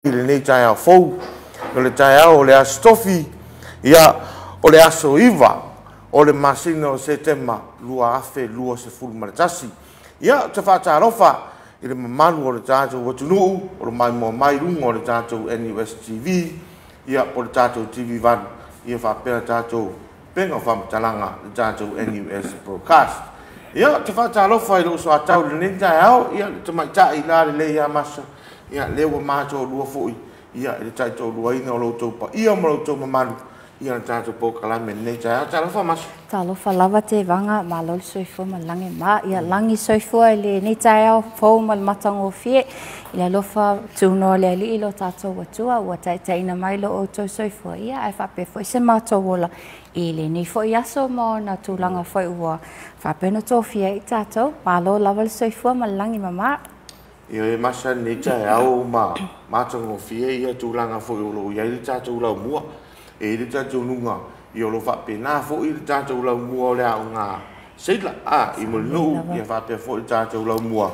I lenei taeao fou, o le taeao o le Aso Tofi, ia, o le aso 9 o le masina o Setema 2021. Ia, ou te faatalofa i le mamalu o le tatou atunuu o lo maimoa mai luga o le tatou NUS TV, ia, po o le tatou TV 8, ia faapea le tatou upega o faamatalaga, le tatou NUS Broadcast. Ia, ou te faatalofa i lou soatau i lenei taeao, ia, le tamaitai lalelei ia Masa, ia, lea ua matoalua foi, ia, i le taitoaluaina o lo outou paia ma lo outou mamalu, ia, le tatou polokalame i lenei taeao. Talofa, Masa. Talofa lava Tevaga, malo le soifua ma le lagi e mama. Ia lagi soifua i lenei taeao fou ma le matagofie. I le alofa tunoa o le Alii lo tatou Atua ua taitaiina mai lo outou soifua, ia ae faapea foi se matou ola i lenei foi aso ma ona tulaga foi ua faapea ona tofia ai tatou. Malo lava le soifua ma le lagi e mama. Ia e masa lenei taeao ma matagofie ia tulaga foi o lo o i ai le tatou laumua. E i ai le talitonuga, ia o lo o faapena foi le tatou laumua o le aoga seila i Mulinuu, ia faapea foi le tatou laumua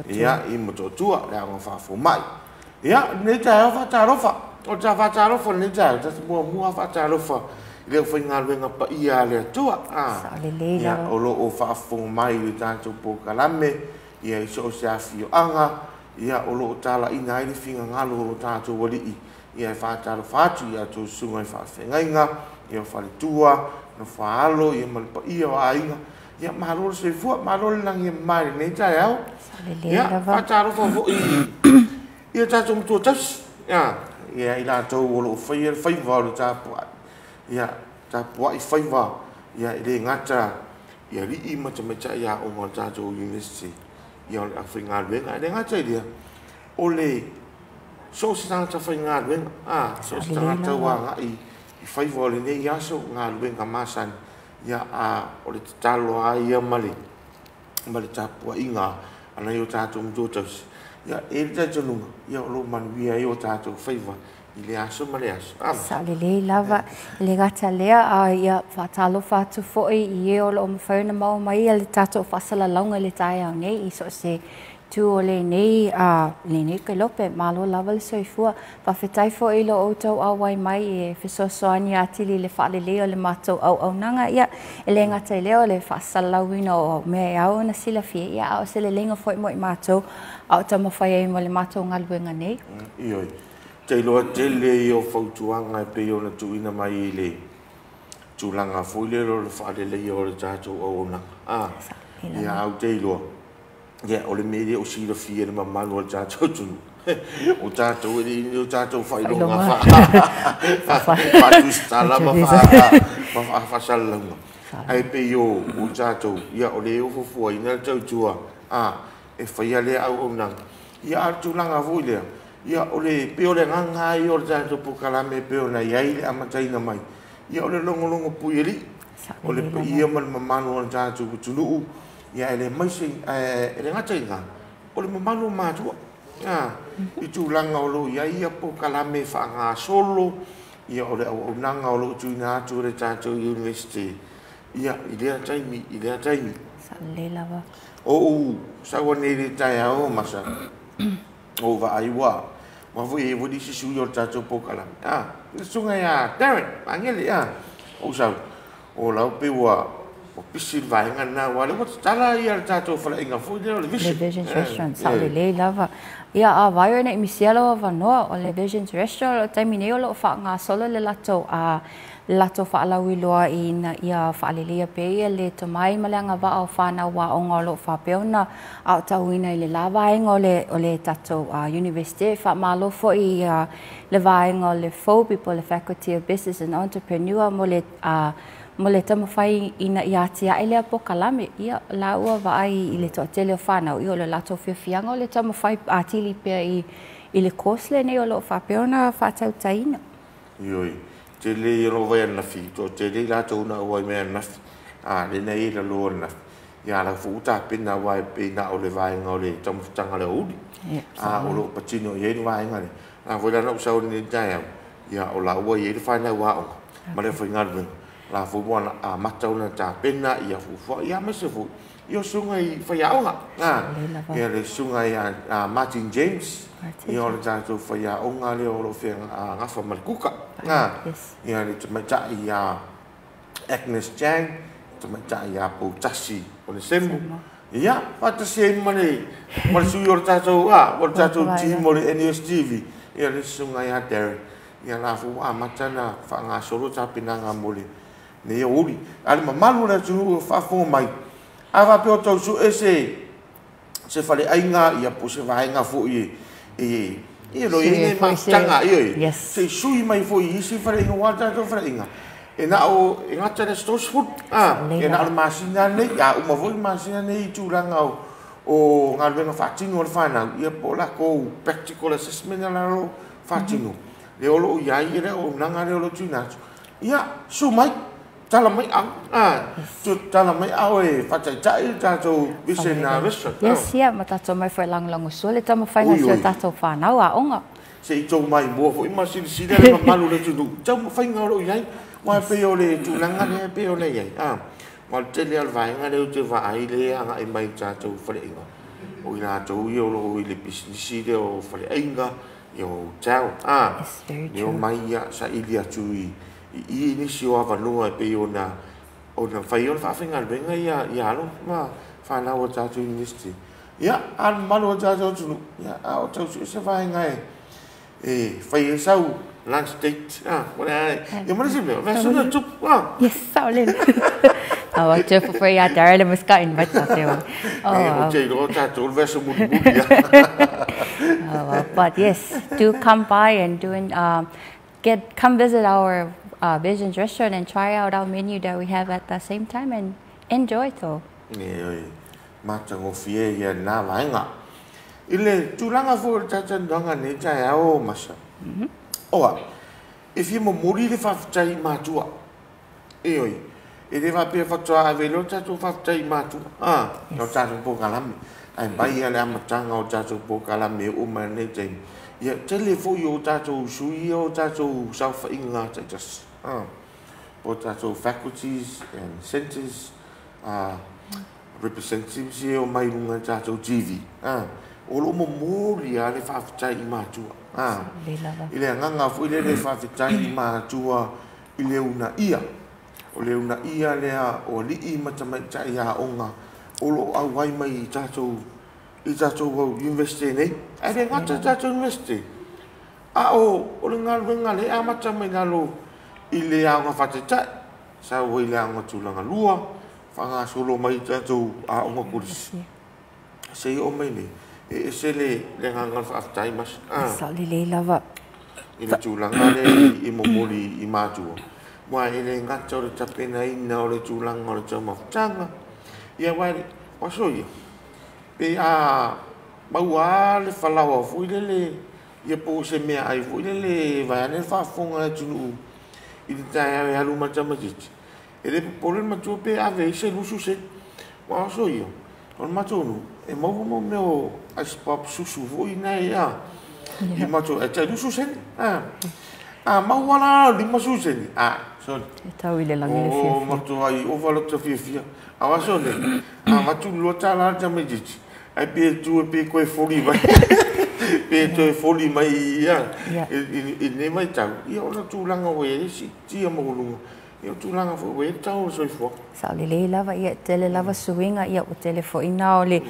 ia i Motootua, le aoga faafomai. Ia, lenei taeao faatalofa, o le faatalofa lenei taeao, tatou muamua faatalofa i le aufaigaluega paia a le Atua. Ia, o lo o faafofoga mai i le tatou polokalame, ia i so o se afioaga, ia o lo o talaina ai le finagalo o lo tatou Alii, ia e faatalofa atu i a outou susuga i faafeagaiga, ia o faletua, nofoaalo, ia ma le paia o aiga. Ia malo le soifua, malo le lagi e mama i lenei taeao. Ia faatalofa foi i o tatou matua tausi, ia i latou o lo o faia le faiva o le tapuai, ia tapuai faiva, ia e le gata i alii ma tamaitai aoga o le tatou University, ia o le aufaigaluega, e le gata i lea, o le so o se tagata faigaluega, so o se tagata ua agai i faiva o lenei aso, galuega masani, ia o le tatalo lava ia ma le tapuaiga a nai o tatou matua tausi, ia e i ai le talitonuga, ia o lo o manuia ai o tatou faiva i le aso ma le aso. Sao lelei lava, i le gata lea, ia faatalofa atu foi i e o lo o mafai ona maua mai le tatou faasalalauga i le taeao nei i so o se tu o lenei kelope. Malo lava le soifua. Faafetai foi i lo outou auai mai e fesoasoani atili i le faaleleia o le matou auaunaga. Ia, e le gata i lea o le faasalalauina o mea e ao ona silafia, ia a o se leleiga foi mo i matou a o taumafai ai mo le matou galuega nei. Ioe, te iloa tele ia o fautuaga e pei ona tuuina mai i le tulaga foi lea o le faaleleia o le tatou auaunaga. Ia au te iloa, ia o le mea lea o silafia le mamalu o le tatou atunuu. O tatou e le o tatou faailoga faatusitala ma faasalalauga. Ae pei o tatou, ia o le fuafuaina le tautua e faia lea auaunaga. Ia a o le tulaga foi lea, ia o le pei o le agaga ia o le tatou polokalame pei ona i ai le amataina mai, ia o le logologo pui alii, o le paia ma le mamalu o le tatou atunuu, ia e le maise, e le gata i lena, o le mamalu o matua. I tulaga o lo o i ai ia polokalame faagasolo, ia o le auaunaga o lo o tuuina atu e le tatou University, ia i lea taimi, i lea taimi. O ou sau nei i le taeao Masa, o vaai ua foi e foi nisi sui o le tatou polokalame. Le susuga ia Darren Magele, ou sau, o lau pe ua pisi le vaega lena, ua lea ua tatala ia le tatou faleaiga foi lea o le Vision. Le Vision Restaurant, sao lelei lava. Ia a vai o nei misia lau avanoa o le Vision Restaurant, o le taimi nei o lo o faagasolo le latou faalauiloa ina ia faaleleia pea ia le tomai ma le agavaa o fanau aoga o lo o faapea ona aotauina i le la vaega o le tatou University. Faamalo foi le vaega o le FOBE po o le Faculty of Business and Entrepreneur mo le taumafai ina ia atiae lea polokalame. Ia la ua vaai i le toatele o fanau, ia o le latou fiafiaga o le taumafai atili pea i le course lenei o lo o faapea ona faatautaina. Ioe, tele ia lo vai ananafi, toatele i latou na auai mai ananafi, lena e i lalo ananafi, ia lau foi ua tapena aua e pei na o le vaega o le taumafataga o le aoauli, o lo o patino i ai le vaega lea. La foi la na ou sau nei i le taeao, ia o la ua i ai le fanau aoga ma le aufaigaluega, la foi ua amata ona tapena ia fuafua, ia aemaise foi Ia o susuga i faiaoga, ia le susuga ia Martin James, ia o le tatou faiaoga lea o lo o gafa ma le kuka. Ia le tamaitai ia Agnes Chang, tamaitai ia Poutasi o le Semu. Ia, faatasi ai ma le sui o le tatou, o le tatou team o le NUS TV, ia le susuga ia Darren. Ia la foi ua amata ona faagasolo tapenaga mo lenei aoauli. A o le mamalu o le atunuu o faafofoga mai, a faapea o tau sue se faleaiga, ia po o se vaega foi e ia lo i ai nai mafutaga, ioe, se i sui mai foi i isi faleaiga, aua le tatou faleaiga e na o e gata i le aso 30, e na o le masina lenei, a uma foi le masina lenei i tulaga o galuega faatino a le fanau, ia po o latou practical assessment la o lo o faatino, lea o lo o i ai le auaunaga lea o lo o tuuina atu. Ia, susu mai, tala mai au, tala mai au e faataitai le tatou Vision Restaurant. Yes, ia, ma tatou mai foi lagolagosua le taumafaiga o si o tatou fanau aoga. Se i tou maimoa foi ma silasila le mamalu o le atunuu taumafaiga o lo o i ai, aua e pei o le tulaga lea e pei ona i ai. Ma o le tele lava o le vaega lea ou te vaai lea e agai mai i tatou faleaiga, o i latou ia o lo o i le pisinisi lea o faleaiga, ia o hotel, Yes, very lea o mai ia saili atu i nisi o avanoa e pei ona fai o le faafaigaluega ia alo ma fanau o tatou university. Ia, a le mamalu o tatou atunuu, ia, a o tau sue se vaega e fai ai sau lunch date, ia ma le isi mea, o le aso tupu, Yes, saolele. Oh, te fo ia Darren le muska invite tatou. Oh, o te iloa tatou le vaiaso mulimuli. Oh, but yes, do come by and do get come visit our Visions Restaurant and try out our menu that we have at the same time and enjoy so. E oi, matagofie ia lena vaega. I le tulaga foi o le talatalanoaga nei taeao Masa. Oa, e fia momoli le faafetai i matua. E oi, e le faapea faatoa ave loa le tatou faafetai i matua. O tatou polokalame. Ae mai ia le amataga o tatou polokalame e oo mai lenei taimi. Ia, tele foi o tatou sui ia o tatou saofaiga taitasi. Po o tatou faculties and centers, representatives ia o mai luga i tatou TV. O lo o momoli lava le faafetai i matua. Le lava. I le agaga foi lea le faafetai i matua i le uunaia. O le uunaia lea o alii ma tamaitai aoga o lo o auai mai i tatou university nei. Ae le gata i tatou university. A o le galuega lea e amata mai lalo i le aoga faataitai, sau ai le aoga tulaga lua, faagasolo mai i tatou aoga kolisi. Se i oo mai nei, e ese le agaga o le faafetai Masa. Saolelei lava. I le tulaga lea i momoli i matua. Aua e le gata o le tapenaina o le tulaga o le taumafataga. Ia aua o aso ia, pe a maua le falaoa foi lele, ia po o se mea ai foi lele vaeane le faafofoga a le atunuu i le taeao e alu ma le tamaitiiti. E le popole le matua pe ave ai se 20 sene. Aua o aso ia, o le matou nuu, e maua mo mea o ice pop susu foi na e i matou, e tai 20 sene. A maua la 50 sene. Sorry. E tau i le lagi le O fiafia. matua ai ova lo fiafia. A o aso nei, a avatu le $2 le tamaitiiti, ai pe tu e pe koe foli mai. Pe toe foli mai ia i lenei vaitau. Ia o le tulaga ua i ai siitia maualuga. Ia o tulaga foi ua i ai le tau o le soifuaga. Saolelei lava, ia tele lava suiga, ia ua tele foi na o le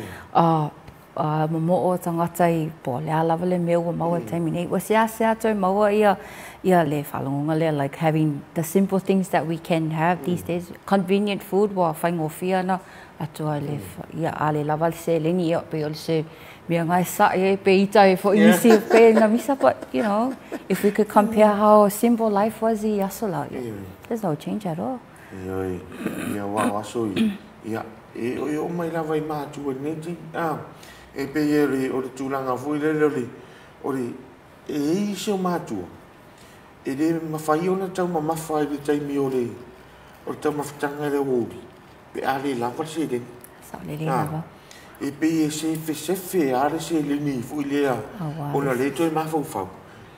momoo o tagata i po o le a lava le mea ua maua i le taimi nei. Ua seasea toe maua ia le faalogoga lea, like having the simple things that we can have these days. Convenient food ua faigofie na atoa le ia a le lava le seleni, ia pe o le se mea ngai sa ia pe ita e foi nisi pe na misa, but if we could compare how simple life was i aso la, there's no change at all. Ioe, ia aua o aso ia, ia, e o oo mai lava i matua i lenei taimi. E pei o le tulaga foi lele o le e i ai se o matua, e le mafai ona taumamafa i le taimi o le taumafataga i le aoauli, pe a le lava le seleni. Saolelei lava. E pei e sefesefe lava le seleni foi lea ona lea toe mafaufau,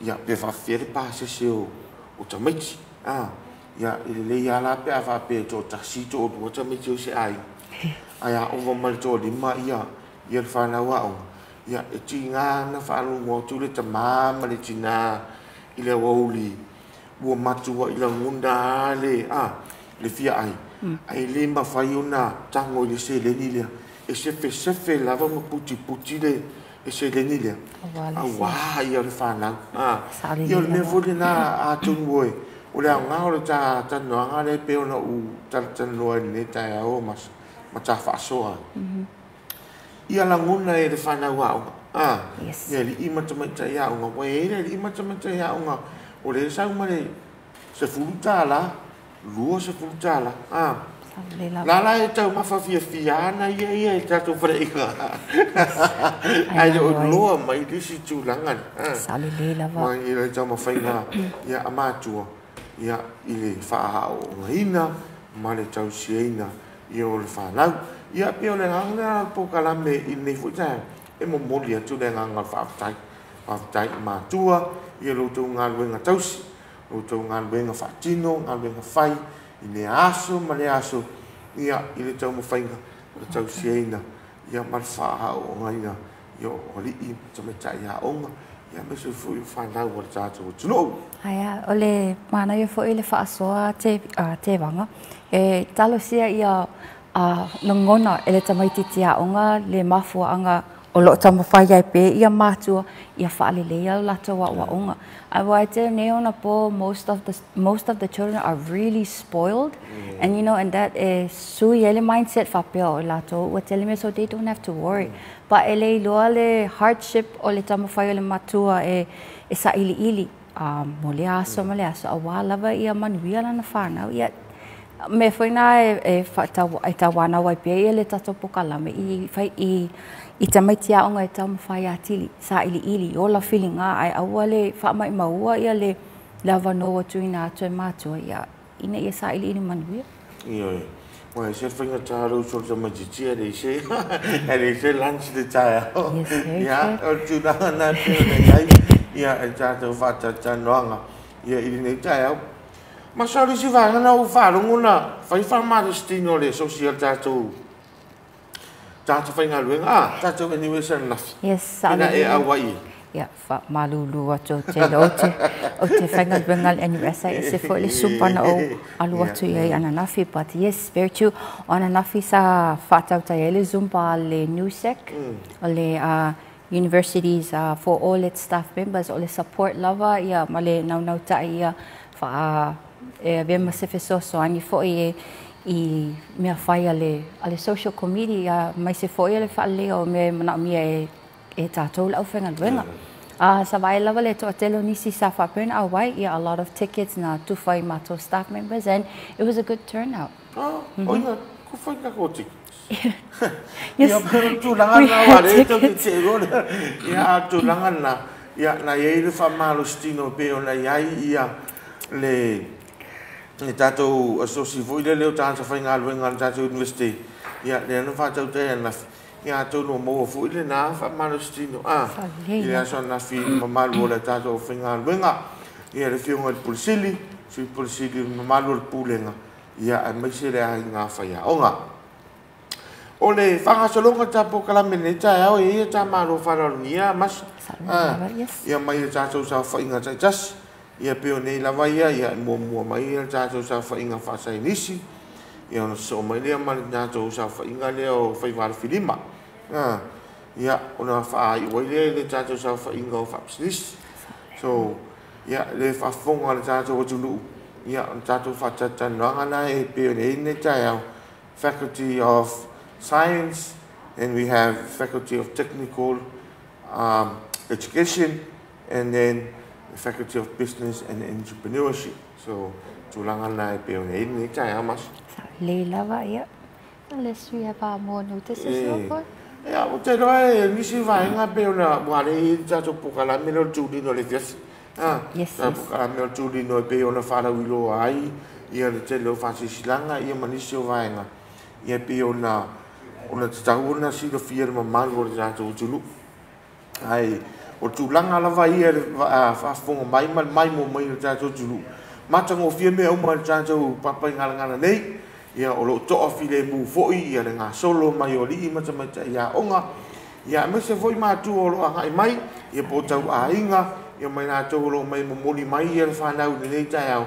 ia pe faafefea le pasese o tamaiti. Ia, e lelei lava la pe a faapea e toatasi, toalua tamaiti o se aiga. Ae a ova ma le toalima ia le fanau aoga, ia e tiga ona faalogo atu le tamā ma le tinā i le aoauli ua matuai lagona lava le fia ai, ae le mafai ona tago i le seleni lea. E sefesefe lava ma putiputi le seleni lea, auā ia le fanau. Ia o le mea foi lena, atonu o le aoga o le ta talanoaga lea pei ona ou talatalanoa i lenei taeao ma ta faasoa ai. Ia lagona e le fanau aoga, ia alii ma tamaitai aoga, ua i ai le alii ma tamaitai aoga o lea e sau ma le $10, $20. La la e taumafa fiafia ana ia i tatou faleaiga. Ae le o iloa mai le isi tulaga. Ma i le taumafaiga ia a matua ia i le faaaoogaina ma le tausiaina ia o le fanau. Ia pei o le agaga lena o le polokalame i lenei foi taeao, e momoli atu le agaga o le faafetai. Faafetai i matua ia lo outou galuega tausi, lo outou galuega faatino, galuega fai i lea aso ma lea aso ia i le taumafaiga o le tausiaina ia ma le faaaoogaina ia o alii ma tamaitai aoga ia aemaise foi o fanau a le tatou atunuu. Aia, o le manaia foi le faasoa tevaga e talosia ia lagona e le tamaitiiti aoga le mafuaaga o loo taumafai ai pea ia matua ia faaleleia o latou aoaoga. Aua e tele nei ona po most of the children are really spoiled and you know and that e sui ai le mindset faapea o latou ua tele mea, so they don't have to worry, but e le iloa le hardship o le taumafai o le matua e sailiili mo lea aso ma le aso auā lava ia manuia lana fanau. Ia mea foi na e tauanau ai pea ia le tatou polokalame i fai i tamaiti aoga e taumafai atili sailiili ola filiga ae aua le faamaimaua ia le avanoa ua tuuina atu e matua ia ina ia sailiili manuia. Ioe. Ua se faigata lou uso le tamaitiiti e leai se lunch le taeao. Yes, very. Ia, o le tulaga na pei ona i ai ia e tatou faatalatalanoaga ia i lenei taeao. Ma sa o le isi vaega na ou faalogo na fai faamalositino le asosi a le tatou tagata faigaluega, tatou NUS ananafi. Yes. Ina e auai ai. Ia, faamalulu atu ou te iloa ou te faigaluega le NUS ai ese foi le Zumba na ou alu atu i ai ananafi. But yes, very true. O ananafi sa faatautai ai le Zumba a le NUSEC, o le universities for all its staff members, o le support lava ia ma le naunautai ia faa e avea ma se fesoasoani foi e i mea fai a le social committee ia mai se foi le faaleleia o mea e manaomia e tatou le aufaigaluega. Sa vaai lava le toatele o nisi sa faapea ona auai ia, a lot of tickets na tufa i matou staff members, and it was a good turnout. Oh, oi ku fai ka tickets. Yes. Ia pero tulaga na wa le to te te ro ia tulaga na ia na iai le faamalositino pei ona iai ia le tatou asosi foi lele o tagata faigaluega a le tatou university ia lea na faatautai ananafi ia atonu ua maua foi lena faamalositino i le aso ananafi i le mamalu o le tatou faigaluega ia le afioga i le Pule Sili, Sui Pule Sili, le mamalu o le Pulega ia aemaise le aiga faiaoga. O le faagasologa o tatou polokalame i lenei taeao e ia ta malo faaaloalogia Masa. Ia mai le tatou saofaiga taitasi ia pei o nei lava ia ia e muamua mai ia le tatou saofaiga faasaienisi ia ona sosoo mai lea ma le tatou saofaiga lea o faivalafilima ia ona faaiu ai lea i le tatou saofaiga o faapisinisi. So ia le faafofoga a le tatou atunuu ia o le tatou faatalatalanoaga na e pei ona i ai lenei taeao, Faculty of Science and we have Faculty of Technical Education and then the Faculty of Business and Entrepreneurship. So tulaga na e pei ona i ai lenei taeao, Masa. Lelei lava ia. Unless we have more notices, no? Ia, ou te iloa e nisi vaega pei ona ua le i ai le tatou polokalame lea o le tulino i le afiafi. Polokalame o le tulino e pei ona faalauiloa ai ia le tele o faasilasilaga ia ma nisi o vaega ia pei ona tatau ona silafia e le mamalu o le tatou atunuu. Ae o le tulaga lava ia i le faafofoga mai ma le maimoa mai o le tatou atunuu, matagofie mea uma i le tatou Papaigalagala nei. Ia, o lo o toafilemu foi ia le gasolo mai o alii ma tamaitai aoga. Ia, aemaise foi matua o lo o agai mai, ia po o tauaiga, ia ma i latou o lo o mai momoli mai ia le fanau i lenei taeao.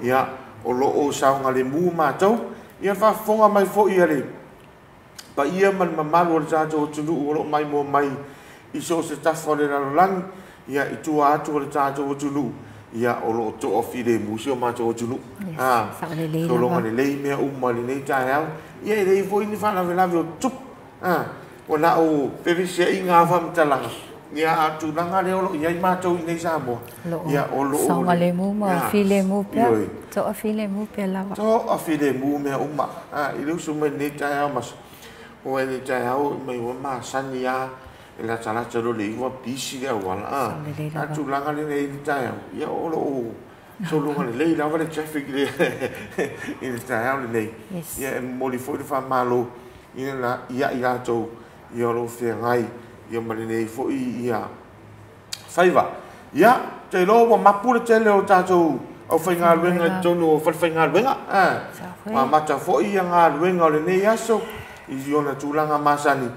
Ia, o lo o saogalemu matou. Ia, faafofoga mai foi a le paia ma le mamalu o le tatou atunuu o lo o maimoa mai i so o se tafa o le lalolagi, ia, i tua atu o le tatou atunuu, ia, o lo o toafilemu si o matou atunuu. Saolelei Sologa lava. Lelei mea uma i lenei taeao. Ia, e leai foi ni faalavelave o tutupu. Ua na o fevesiaiga lava faamatalaga, ia, a o tulaga lea o lo o i ai matou i inei i Samoa, Lo o ia, o lo o saogalemu ma filemu pea. Ioe. Toafilemu pea lava. Toafilemu mea uma. I le usu mai lenei taeao, mas o ai lenei taeao mai ua masani lava e latalata loa i le 9 pisi le auala. Saolelei A lava. tulaga lenei i le taeao, ia, o lo o sologa lelei lava le traffic i le i le taeao lenei. Ia, e momoli foi le faamalo ia i latou ia o lo o feagai ia ma lenei foi ia faiva. Ia, te iloa ua mapu le tele o tatou aufaigaluega i totonu o falefaigaluega. Sao Ua amata foi ia galuega o lenei aso i ona tulaga masani.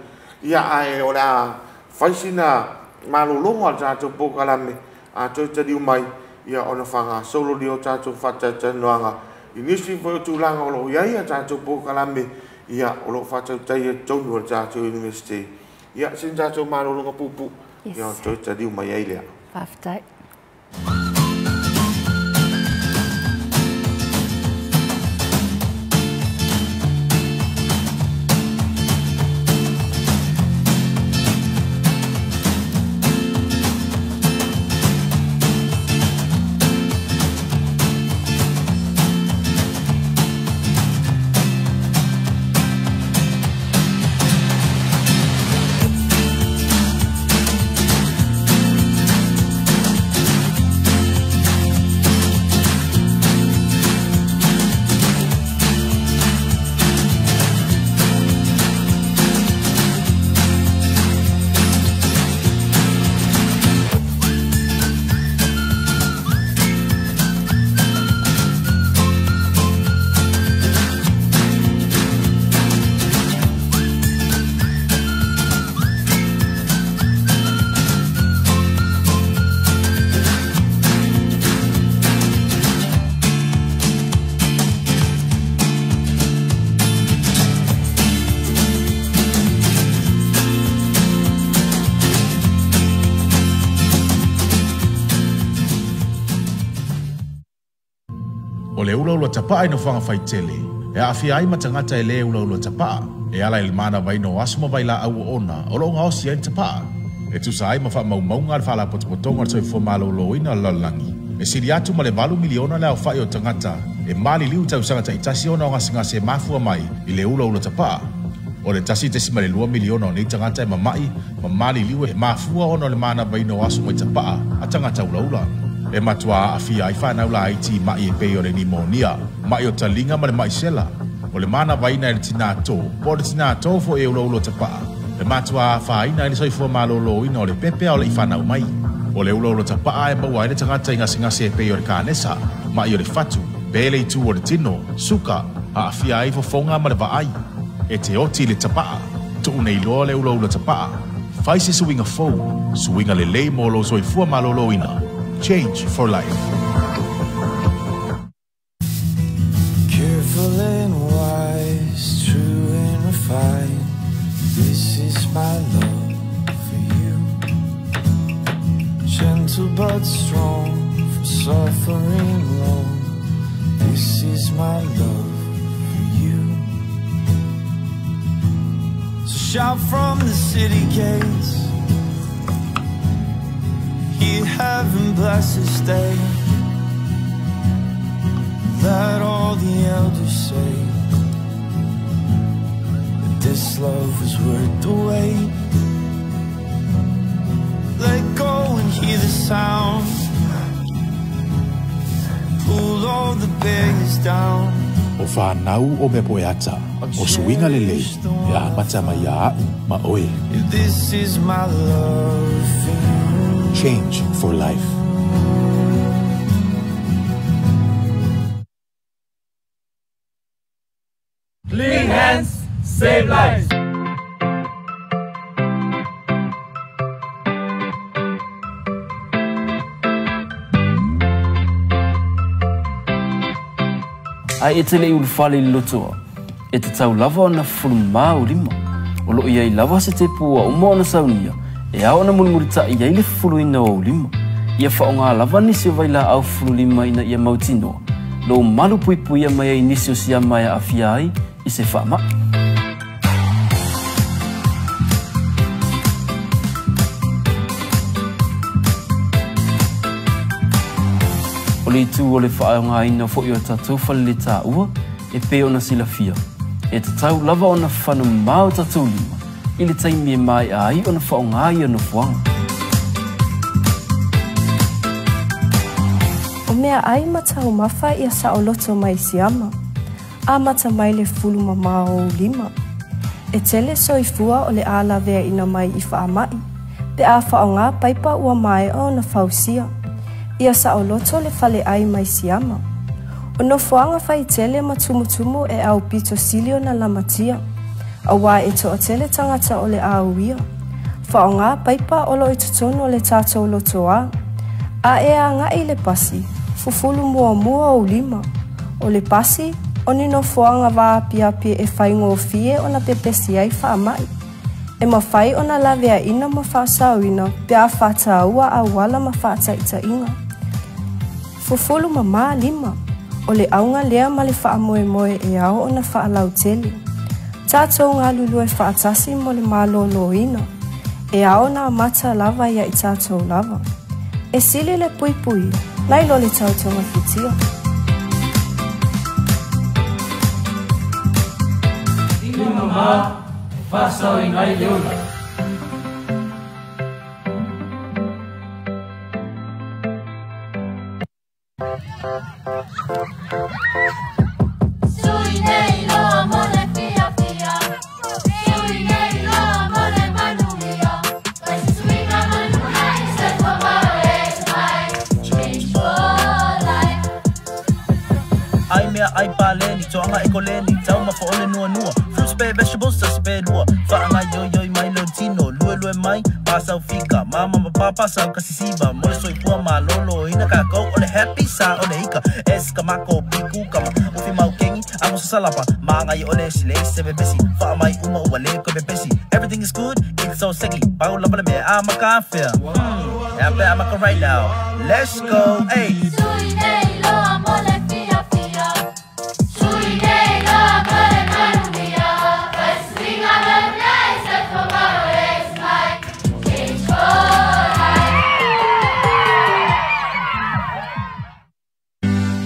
Ia, ae o le a fai sina malologa o le tatou polokalame, a toe taliu mai, ia ona faagasolo lea o tatou faatalatalanoaga i nisi foi o tulaga o lo o i ai a tatou polokalame, ia, o lo o faatautaia i totonu o le tatou Iunivesite. Ia, sina tatou malologa puupuu, ia ona toe taliu mai ai lea. Faafetai. O le ulaula tapa'a i nofoaga faitele, e aafia ai ma tagata e lē ulaula tapa'a, e ala i le manavaina o aso ma vailaau oona o loo gaosi ai le tapa'a. E tusa ai ma faamaumauga a le Faalapotopotoga o le Soifua Malōlōina o le Lalolagi, e sili atu ma le 8 miliona le aofa'i o tagata e maliliu i tausaga ta'itasi ona o gasegase e mafua mai i le ulaula tapa'a. O le 1.2 miliona o nei tagata e mama'i ma maliliu e mafua ona o le manavaina o aso mai tapa'a a tagata ulaula. E matuā aafia ai fanau laiti i ma'i e pei o le nimonia, ma'i o taliga ma le ma'i sela. O le manavaina e le tinā tō, po o le tinā tō fo'i e ulaula tapa'a, e matuā afaina ai le soifua malōlōina o le pepe a o le'i fanau mai. O le ulaula tapa'a e maua ai le tagata i gasegase e pei o le kanesa, ma'i o le fatu, pele i tū o le tino, suka, aafia ai fofoga ma le vaai. E te oti i le tapa'a, tuu nei loa le ulaula tapa'a. Fai se suiga fou, suiga lelei mo lou soifua malōlōina. Change for life. Careful and wise, true and refined. This is my love for you. Gentle but strong, from suffering long. This is my love for you. So shout from the city gates. Hear heaven bless this day. Let all the elders say that this love was worth the wait. Let go and hear the sound. Pull all the barriers down. O whanau o mea poe ata, o suiga lelei, e amata mai ia a'u ma oe. If this is my love for you. Change for life. Save lives. Ai e tele i ulufale i le lotoa, e tatau lava ona fufulumamā ou lima. O loo i ai lava se tepu ua uma ona saunia, e ao ona mulimulita'i ai le fufuluina o ou lima. Ia faaaogā lava nisi o vailaau fufululima ina ia mautinoa lou malu puipuia mai ai nisi o siama e aafia ai i se faama'i. O le itu o le faaaogāina fo'i o tatou faleletaua e pei ona silafia, e tatau lava ona fanumamā o tatou lima i le taimi e mae'a ai ona faaaogā ia nofoaga. O meaʻai ma taumafa ia saʻoloto mai siama, amata mai le fufulumamā o ou lima. E tele soifua o le a laveaina mai i faamaʻi, pe a faaaogā paipa ua maeʻa ona fausia. Ia saʻoloto le faleʻai mai siama. O nofoaga faitele ma tumutumu e aupito sili ona lamatia, auā e toʻatele tagata o le a uia. Faaaogā paipa o loo i totonu o le tatou lotoā. A e agaʻi i le pasi, fufulu muamua ou lima. O le pasi, o ni nofoaga vaapiapi e faigofie ona pepesi ai faamaʻi. E mafai ona laveaʻina ma faasaoina pe a faataua auala ma faataʻitaʻiga. Fufulu mamā lima, o le auga lea ma le faamoemoe e ao ona faalautele. Tatou galulue faatasi mo le malōlōina, e ao ona amata lava ia i tatou lava. E sili le puipuia, nai lo le tautogafitia. Lima mamā e faasaoina ai le ola. Sui nei loa mo le fiafia, sui nei loa mo le manuia, fai se suiga manuia i soifua malo e mai, change for life. Ai mea ai paleni, toaga e koleni, taumafa o le nuanua, fruits pe vegetables tasi pe lua, faagaioioi mai lou tino, luelue mai, pasau fika, mama ma papa sau kasisiva, mo le soifua malōlōina kākou o le happy sa o le ika, es ka mako piku kama, ufi mau kengi, amo sasalapa, magai o le sile se bebesi, faamai uma ua le koe pepesi, everything is good, it's so sexy, pau lava le mea a makafea, yeah, pe a maka right now, let's go, hey. Sui nei loa mo le fiafia, sui nei loa mo le manuia, fai se suiga manuia i soifua malo e mai, change for life.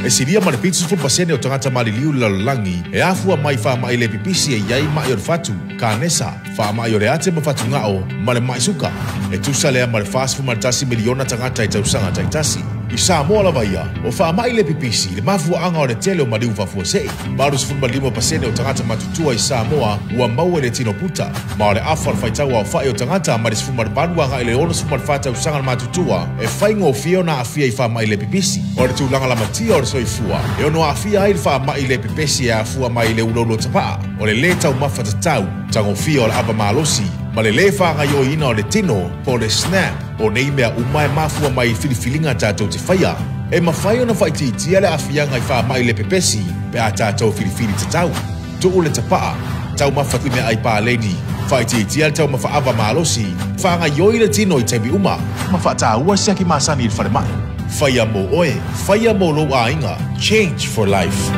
E silia ma le 70% o tagata maliliu i le lalolagi e afua mai faamaʻi le pipisi e i ai maʻi o le fatu, kanesa, faamaʻi o le ate ma fatugao ma le maʻi suka. E tusa lea ma le 41 miliona tagata i tausaga taitasi. I Samoa lava ia, o faamaʻi le pipisi le mafuaaga o le tele o maliu faafuasei. 85% o tagata matutua i Samoa ua maua i le tino puta, ma o le afa o le faitau aofaʻi o tagata mai le 18 agaʻi le 64 tausaga le matutua e faigofie ona aafia i faamaʻi le pipisi. O le tulaga lamatia o le soifua e ono aafia ai le faamaʻi le pepesi e afua mai i le uloulo tapaa, o le lē taumafa tatau, tagofia o le ava malosi, ma le lē faagaioiina o le tino po o le SNAP. O nei mea uma e mafua mai i filifiliga tatou te faia. E mafai ona faaitiitia le aafiaga i faamaʻi le pepesi pe a tatou filifili tatau. Tuu le tapaa, taumafa i meaai paleni, faaitiitia le taumafa ava malosi, faagaioi le tino i taimi uma, ma faataua siaki masani i le falemaʻi. Faia mo oe, faia mo lou aiga, change for life.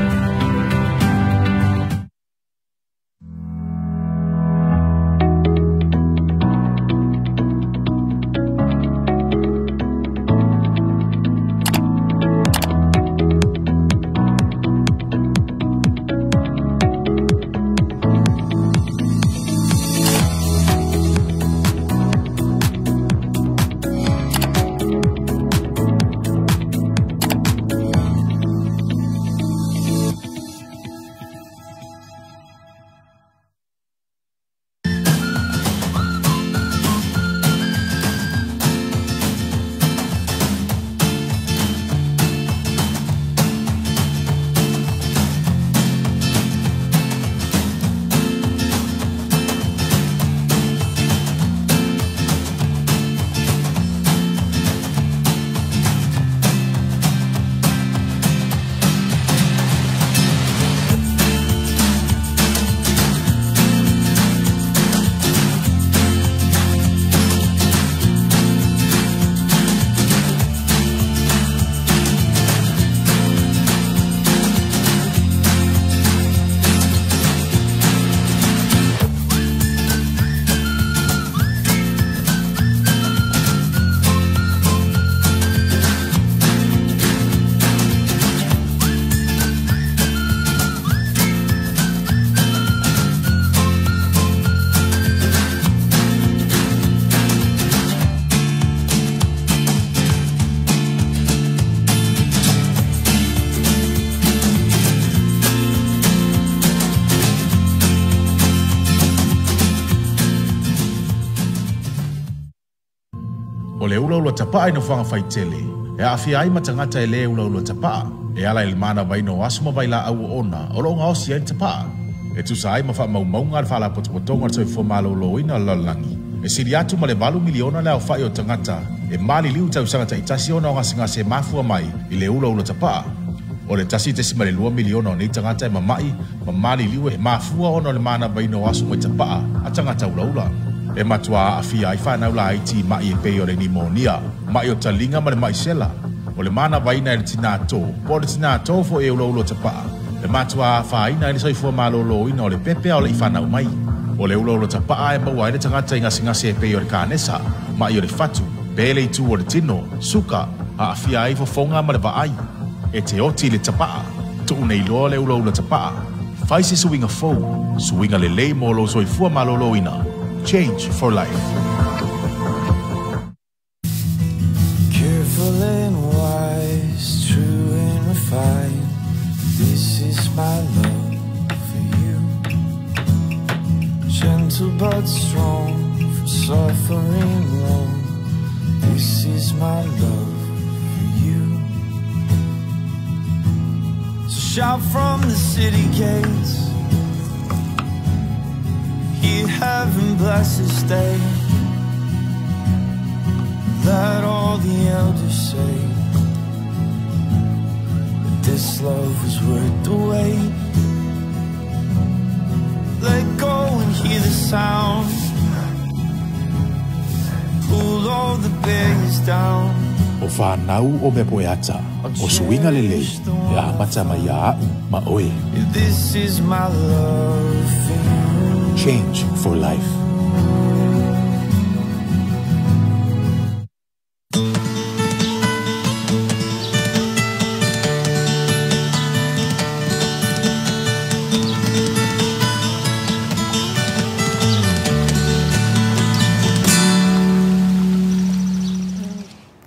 ulaula tapaa i nofoaga faitele, e aafia ai ma tagata e lē ulaula tapaa, e ala i le manavaina o aso ma vailaau oona o loo gaosi ai le tapaa. E tusa ai ma faamaumauga a le Faalapotopotoga o le Soifua Malōlōina o le Lalolagi, e sili atu ma le 8 miliona le aofa'i o tagata e maliliu tausaga ta'itasi ona o gasegase e mafua mai i le ulaula tapaa. O le 1.2 miliona o nei tagata e mama'i ma maliliu e mafua ona o le manavaina o aso mai tapaa a tagata ulaula. E matuā aafia ai fanau laiti i ma'i e pei o le nimonia, ma'i o taliga ma le ma'i sela. O le manavaina e le tinā tō, po o le tinā tō fo'i e ulaula tapaa, e matuā afaina ai le soifua malōlōina o le pepe a o le'i fanau mai. O le ulaula tapaa e maua ai le tagata i gasegase e pei o le kanesa, ma'i o le fatu, pe le itū o le tino, suka, aafia ai fofoga ma le vaai. E te oti i le tapaa, tuu nei loa le ulaula tapaa. Fai se suiga fou, suiga lelei mo lou soifua malōlōina. Change for life. Careful and wise, true and refined. This is my love for you. Gentle but strong, from suffering long. This is my love for you. So shout from the city gates, hear heaven bless this day. Let all the elders say that this love was worth the wait. Let go and hear the sound. Pull all the barriers down. O whanau o mea poe ata, o suiga lelei, e amata mai ia a'u ma oe. This is my love for you. Change for life.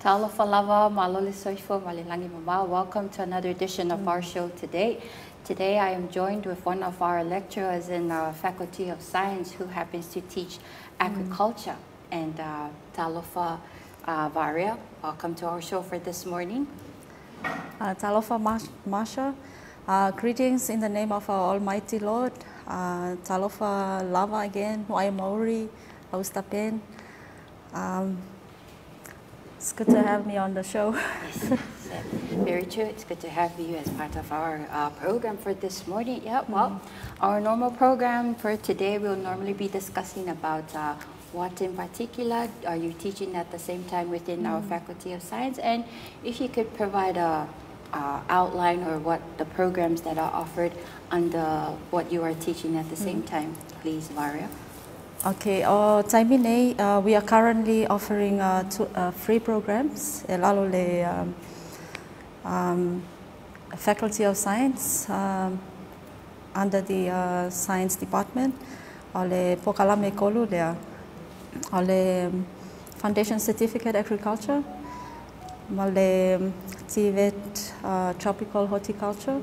Talofa lava, malo le soifua ma le lagi mamao. Welcome to another edition of our show today. Today I am joined with one of our lecturers in our Faculty of Science who happens to teach agriculture. And Talofa Varia, welcome to our show for this morning. Talofa Marsha. Greetings in the name of our Almighty Lord. Talofa lava again, Wai Maori, Austapen. It's good to have me on the show. Yes, very true. It's good to have you as part of our program for this morning. Yeah, well, our normal program for today, we'll normally be discussing about what in particular are you teaching at the same time within our Faculty of Science, and if you could provide a outline or what the programs that are offered under what you are teaching at the same time, please, Varia. Okay, taimi nei, we are currently offering 3 programs. E lalo le Faculty of Science under the Science Department. O le Pokalame Kolu lea. O le Foundation Certificate Agriculture. Ma le TVET Tropical Horticulture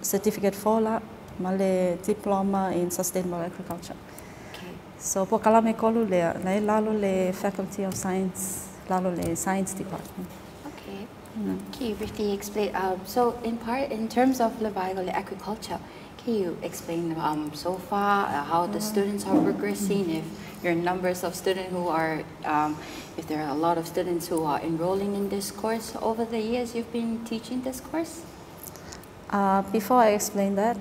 Certificate 4 la. Ma le Diploma in Sustainable Agriculture. So, pokalame kolu lea, lai lalo le Faculty of Science, lalo le Science Department. Okay. Can you briefly explain, so in part, in terms of le agriculture, can you explain so far how the students are progressing, if your numbers of students who are, if there are a lot of students who are enrolling in this course over the years you've been teaching this course? Before I explain that,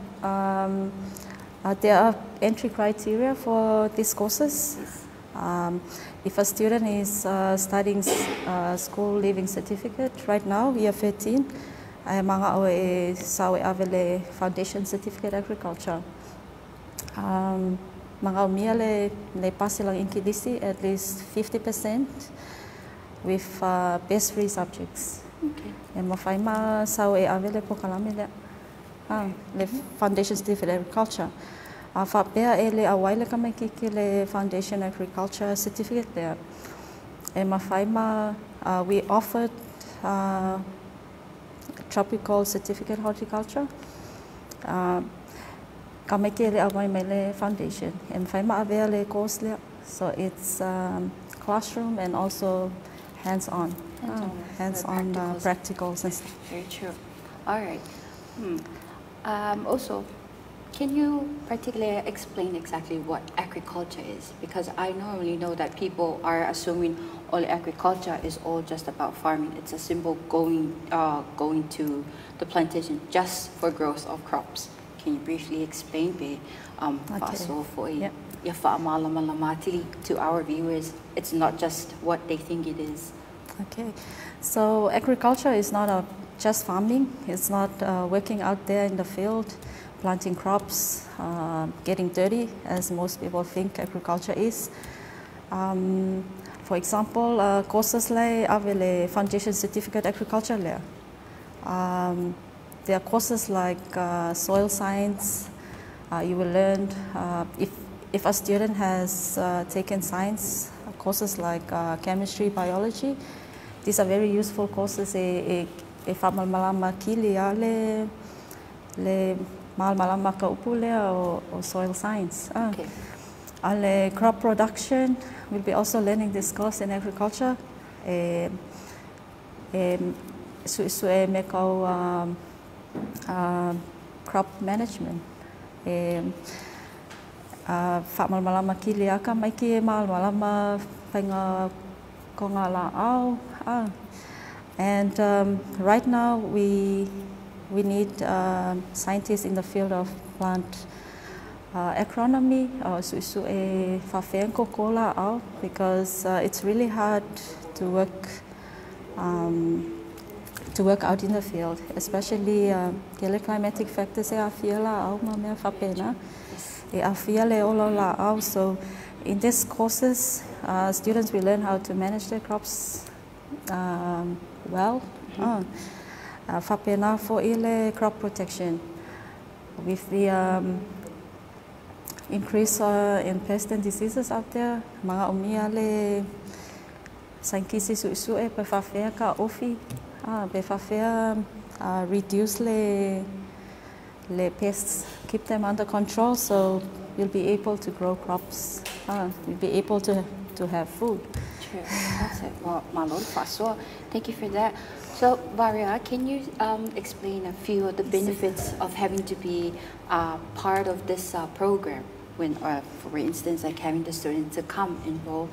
there are entry criteria for these courses. Yes. If a student is studying school leaving certificate right now, year 13, I manga o e sawe avele foundation certificate agriculture. Manga o mia le pase lang inkilisi at least 50% with best 3 subjects. Okay. E mafaima sawe avele pokalame lea. Le Foundation Certificate Agriculture. Whapea e le awaile ka mai kiki le Foundation Agriculture Certificate lea. E mawhaima, we offered Tropical Certificate Horticulture. Ka mai ke le awai mai le Foundation. E mawhaima avea le course lea. So it's classroom and also hands-on. Hands-on, Hands-on practicals. Practicals and stuff. Very true. All right. Also, can you particularly explain exactly what agriculture is? Because I normally know that people are assuming all agriculture is all just about farming. It's a simple going to the plantation just for growth of crops. Can you briefly explain, be Okay. fa'asoa fo'i Yeah. ia fa'amalamalama atili to our viewers? It's not just what they think it is. Okay, so agriculture is not just farming. It's not working out there in the field, planting crops, getting dirty, as most people think agriculture is. For example, courses like ave le Foundation Certificate Agriculture lea. There are courses like soil science. You will learn if a student has taken science courses like chemistry, biology. These are very useful courses e fa'amalamalama kili a le malamalama ka upu lea o soil science. A le crop production, we'll be also learning this course in agriculture. E su'esu'e me kau crop management. E fa'amalamalama kili a ka maiki e malamalama faiga koga la'au. And right now we need scientists in the field of plant agronomy, su'esu'e fa'afea koko la'au, because it's really hard to work out in the field, especially kele climatic factors e a'afia la'au ma mea fa'apena. E a'afia le ola o la'au. So in these courses, students will learn how to manage their crops well. Fa'apena fo'i le crop protection. With the increase in pests and diseases out there, maga'omia le sainkisi su'esu'e pe fa'afea ka ofi, pe fa'afea reduce le pests, keep them under control, so you'll be able to grow crops, you'll be able to have food. True. That's it. Well, malo fa'asoa. Thank you for that. So, Varia, can you explain a few of the benefits of having to be part of this program? When, for instance, like having the students to come enroll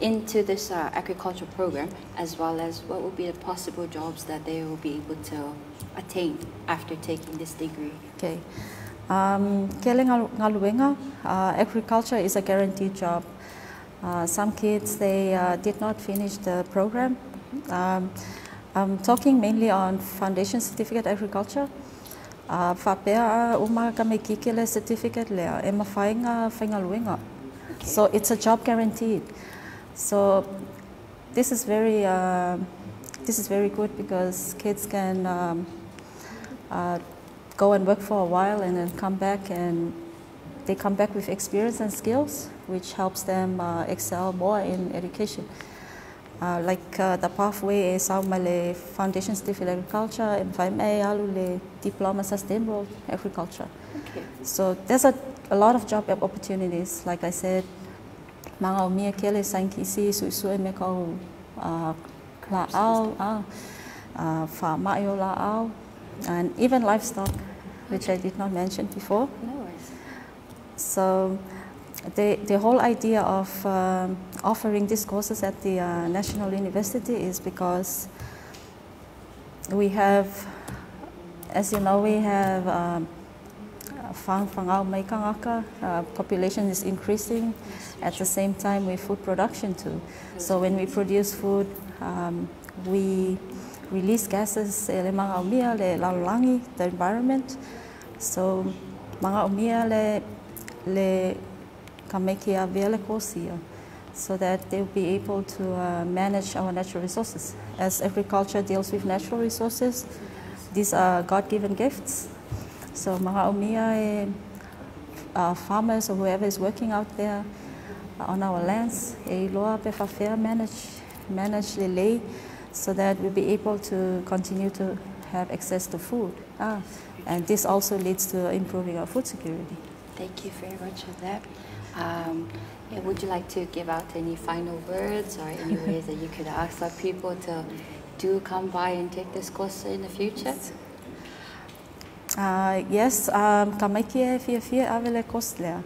into this agriculture program, as well as what will be the possible jobs that they will be able to attain after taking this degree? Okay. Kele galuega, agriculture is a guaranteed job. Some kids, they did not finish the program. I'm talking mainly on Foundation Certificate Agriculture. Fa'apea uma ka tamaitiki le certificate lea, e mafai ona faigaluega. So it's a job guaranteed. So this is very good because kids can go and work for a while and then come back, and they come back with experience and skills, which helps them excel more in education. Like the pathway e sau mai le Foundation Certificate Agriculture, e mafai mai alu le Diploma Sustainable Agriculture. So there's a lot of job opportunities. Like I said, maga'omia kele sainkisi su'esu'e me kau la'au, fa'ama'i o la'au, and even livestock, which I did not mention before. No worries. So the whole idea of offering these courses at the National University is because we have, as you know, we have fa'agafagau mai tagata, population is increasing at the same time with food production too. So when we produce food, we release gases e le maga'omia le lalolagi, the environment. So maga'omia le tamaiti avea le kosi ia, so that they'll be able to manage our natural resources. As agriculture deals with natural resources, these are God-given gifts. So maga'omia e farmers or whoever is working out there on our lands, e iloa pe fa'afea manage lelei so that we'll be able to continue to have access to food. And this also leads to improving our food security. Thank you very much for that. Yeah, would you like to give out any final words or any ways that you could ask our people to do come by and take this course in the future? Yes, ka maiki e fiafia ave le course lea.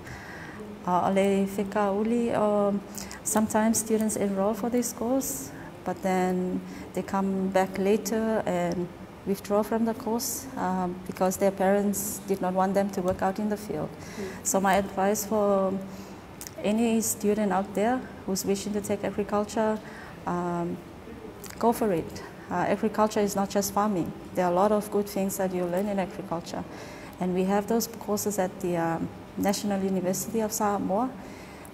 O le fekauli, sometimes students enroll for this course, but then they come back later and withdraw from the course because their parents did not want them to work out in the field. So my advice for any student out there who's wishing to take agriculture, go for it. Agriculture is not just farming. There are a lot of good things that you learn in agriculture. And we have those courses at the National University of Samoa.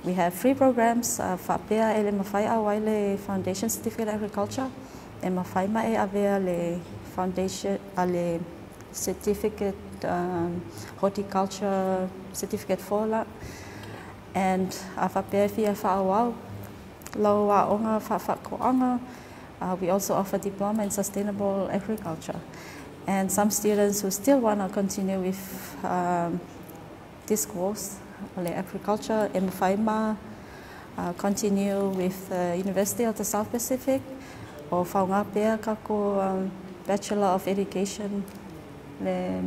We have free programs, faapea e le mafai auai le Foundation Certificate Agriculture, e mafai ma e avea le Foundation, le Certificate Horticulture Certificate 4 la. And a faapea e fia faaauau lau aoga faafaatoaga. We also offer diploma in sustainable agriculture. And some students who still want to continue with this course, le agriculture, e mafai ma continue with the University of the South Pacific or faaaoga pea kako Bachelor of Education le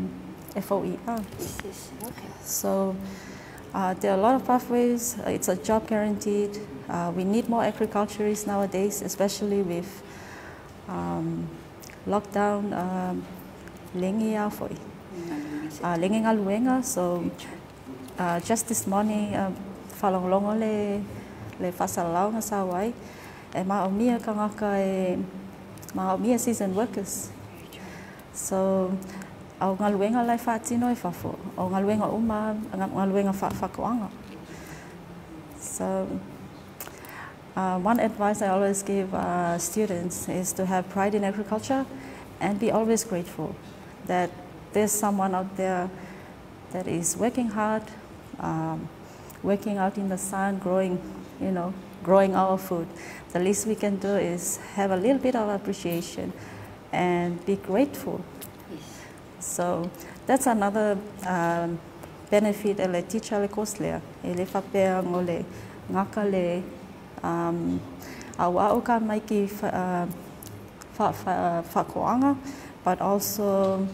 FOER. Yes, okay. So there are a lot of pathways. It's a job guaranteed. We need more agriculturists nowadays, especially with lockdown, lengi a foi. Lengi galuega. So just this morning, faalogologo le faasalalauga sa ai, e maomia tagata e maomia season workers. So o galuega la e faatino i fafo, o galuega uma, galuega faafaatoaga. So one advice I always give students is to have pride in agriculture and be always grateful that there's someone out there that is working hard, working out in the sun, growing our food. The least we can do is have a little bit of appreciation and be grateful. Yes. So that's another benefit e le teacher le course lea. E le faapea o le gaka le auau ka maiki faatoaga, but also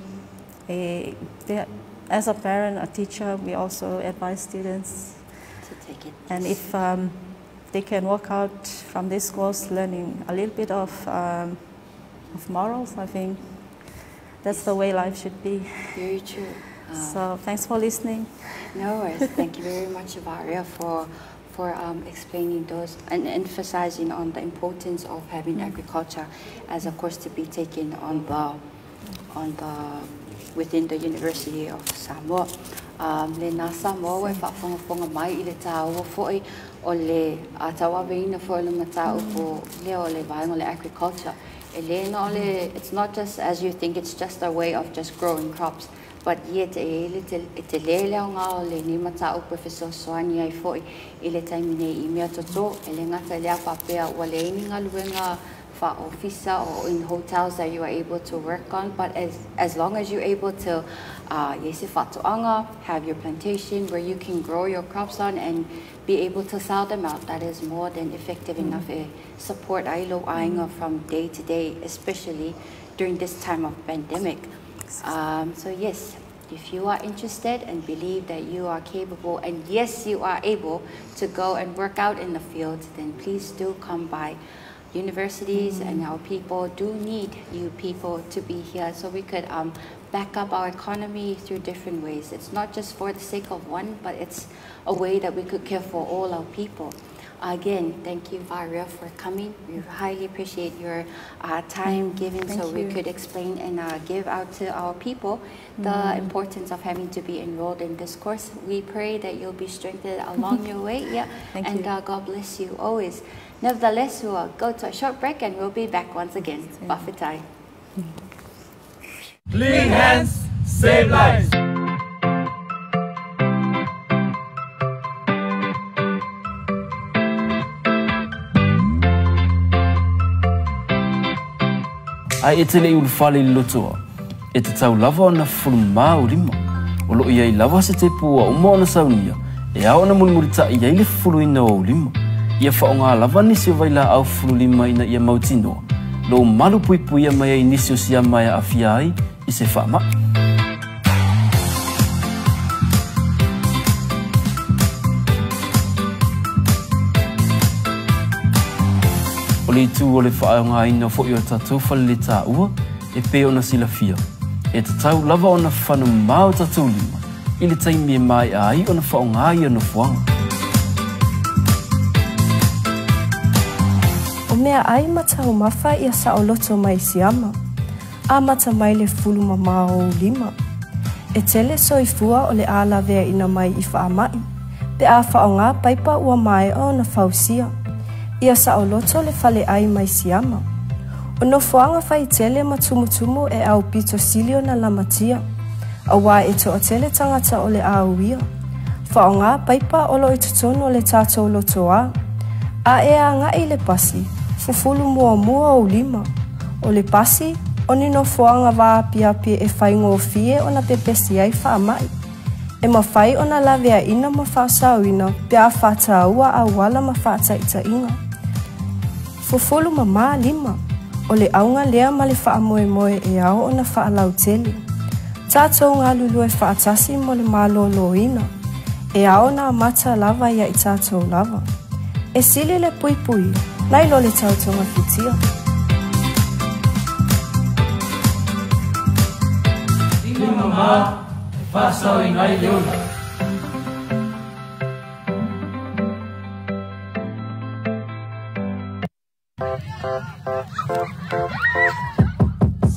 as a parent, a teacher, we also advise students to take it. And if they can walk out from this course learning a little bit of morals, I think that's the way life should be. Very true. So thanks for listening. No worries. Thank you very much, Varia, for explaining those and emphasizing on the importance of having agriculture as a course to be taken on the within the University of Samoa. Le nā Samoa e faafogafoga mai i le tāua foi o le tauaveina foi le mataupu lea o le vaega o le agriculture. E le na o le, it's not just as you think, it's just a way of just growing crops. But yet, e te le leo ngā o le ni mataupu e fesoasoani ai foi i le taimi nei i mea toto, e le gata lea faapea ua leai ni galuega officer or in hotels that you are able to work on, but as long as you're able to have your plantation where you can grow your crops on and be able to sell them out, that is more than effective enough to support ai lou aiga from day to day, especially during this time of pandemic. So yes, if you are interested and believe that you are capable, and yes, you are able to go and work out in the field, then please do come by. Universities and our people do need you people to be here so we could back up our economy through different ways. It's not just for the sake of one, but it's a way that we could care for all our people. Again, thank you, Varia, for coming. We highly appreciate your time given Thank so you. We could explain and give out to our people the importance of having to be enrolled in this course. We pray that you'll be strengthened along your way. Yeah. Thank and you. God bless you always. Nevertheless, we'll go to a short break and we'll be back once again. Fa'afetai. Clean hands, save lives. Ai e te le ulufale i le lotoa, e te tau lava ona fufulumā o lima. O loo iai lava se tepu ua uma ona saunia, E ao ona mulimulita'i ai le fufuluina o ou lima. Ia faaaogā lava nisi o vailaau fufululima ina ia mautinoa lou malu puipuia mai ai nisi o siama e aafia ai i se faama'i. O le itu o le faaaogāina fo'i o tatou faleletaua e pei ona silafia, e tatau lava ona fanumā o tatou lima i le taimi e mae'a ai ona faaaogā ia nofoaga. O meaʻai ma taumafa ia saʻoloto mai siama, amata mai le fulu mamā o ou lima. E tele soifua o le a laveaina mai i faamaʻi, pe a faaaogā paipa ua maeʻa ona fausia. Ia saʻoloto le faleʻai mai siama. O nofoaga faitele ma tumutumu e aupito sili ona lamatia, auā e toʻatele tagata o le a uia. Faaaogā paipa o loo i totonu o le tatou lotoā. A e agaʻi i le pasi, fufulu muamua ou lima. O le pasi, o ni nofoaga vaapiapi e faigofie ona pepesi ai faamaʻi. E mafai ona laveaina ma faasaoina pe a faataua auala ma faataʻitaʻiga. Fufulu mamā lima, o le auga lea ma le faamoemoe e ao ona faalautele. Tatou galulue faatasi mo le malōlōina, e ao ona amata lava ia i tatou lava. E sili le puipuia, nai lo le tautogafitia. Lima mamā e faasaoina ai le ola.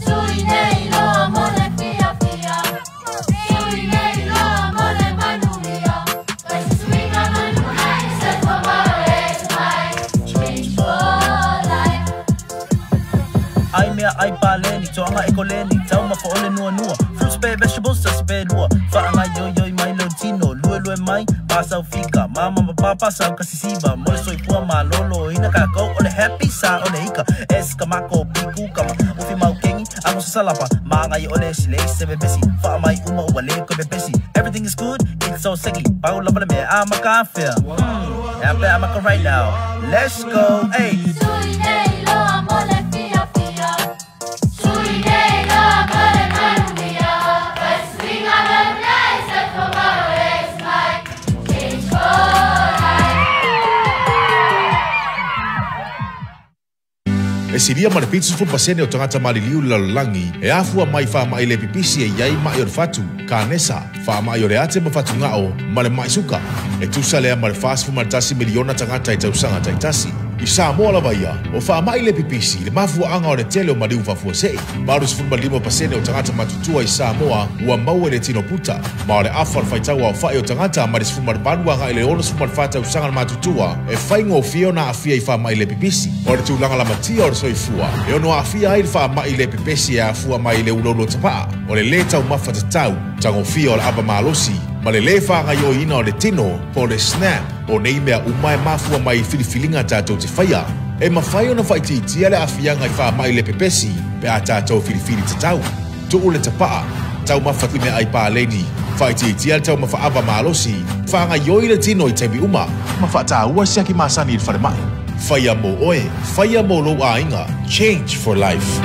Sui nei loa mo le fiafia, sui nei loa mo le manuia. Fai se suiga manu ai, soifua maloloina mai, Change for Life. Ai mea ai paleni, toaga e koleni, taumafa o le nuanua. Fruits pe vegetables, sasi pe lua. Faagaioioi mai lou tino, luelue mai, pasau fika. Mama ma papa sau kasisiva, mo le soifua malōlōina kākou o le happy sa o le ika. S ka mako, piku kama, ufi mau kengi, ago sasalapa. Magai o le sile se bebesi, faa mai uma ua le ko bebesi. Everything is good, it's so sexy. Pau lava le mea a maka afea. Yeah, I maka right now. Let's go, hey. Sui nei loa mo le fiafia, sui nei loa mo le manuia. Fai se suiga manu ai, soifua maloloina mai, Change for Life. E silia ma le 70% o tagata maliliu i le lalolagi e afua mai i faamaʻi le pipisi e i ai maʻi o le fatu, kanesa, faamaʻi o le ate ma fatugao ma le maʻi suka. E tusa lea ma le 41 miliona tagata i tausaga taitasi. I Samoa lava ia, o faamaʻi le pipisi le mafuaaga o le tele o maliu faafuasei. 85% o tagata matutua i Samoa ua maua i le tino puta, ma o le afa o le faitau aofaʻi o tagata mai le 18 agaʻi le 64 tausaga le matutua e faigofie ona aafia i faamaʻi le pipisi. O le tulaga lamatia o le soifua e ono aafia ai le faamaʻi le pepesi e afua mai i le uloulou tapaa, o le lē taumafa tatau, tagofia o le ava malosi, ma le lē faagaioiina o le tino po o le SNAP. O nei mea uma e mafua mai i filifiliga tatou te faia. E mafai ona faaitiitia le aafiaga i faamaʻi le pepesi pe a tatou filifili tatau. Tuu le tapaa, taumafa i meaai paleni, faaitiitia le taumafa ava malosi, faagaioi le tino i taimi uma, ma faataua siaki masani i le falemai. Faia mo oe, faia mo lou aiga, Change for Life.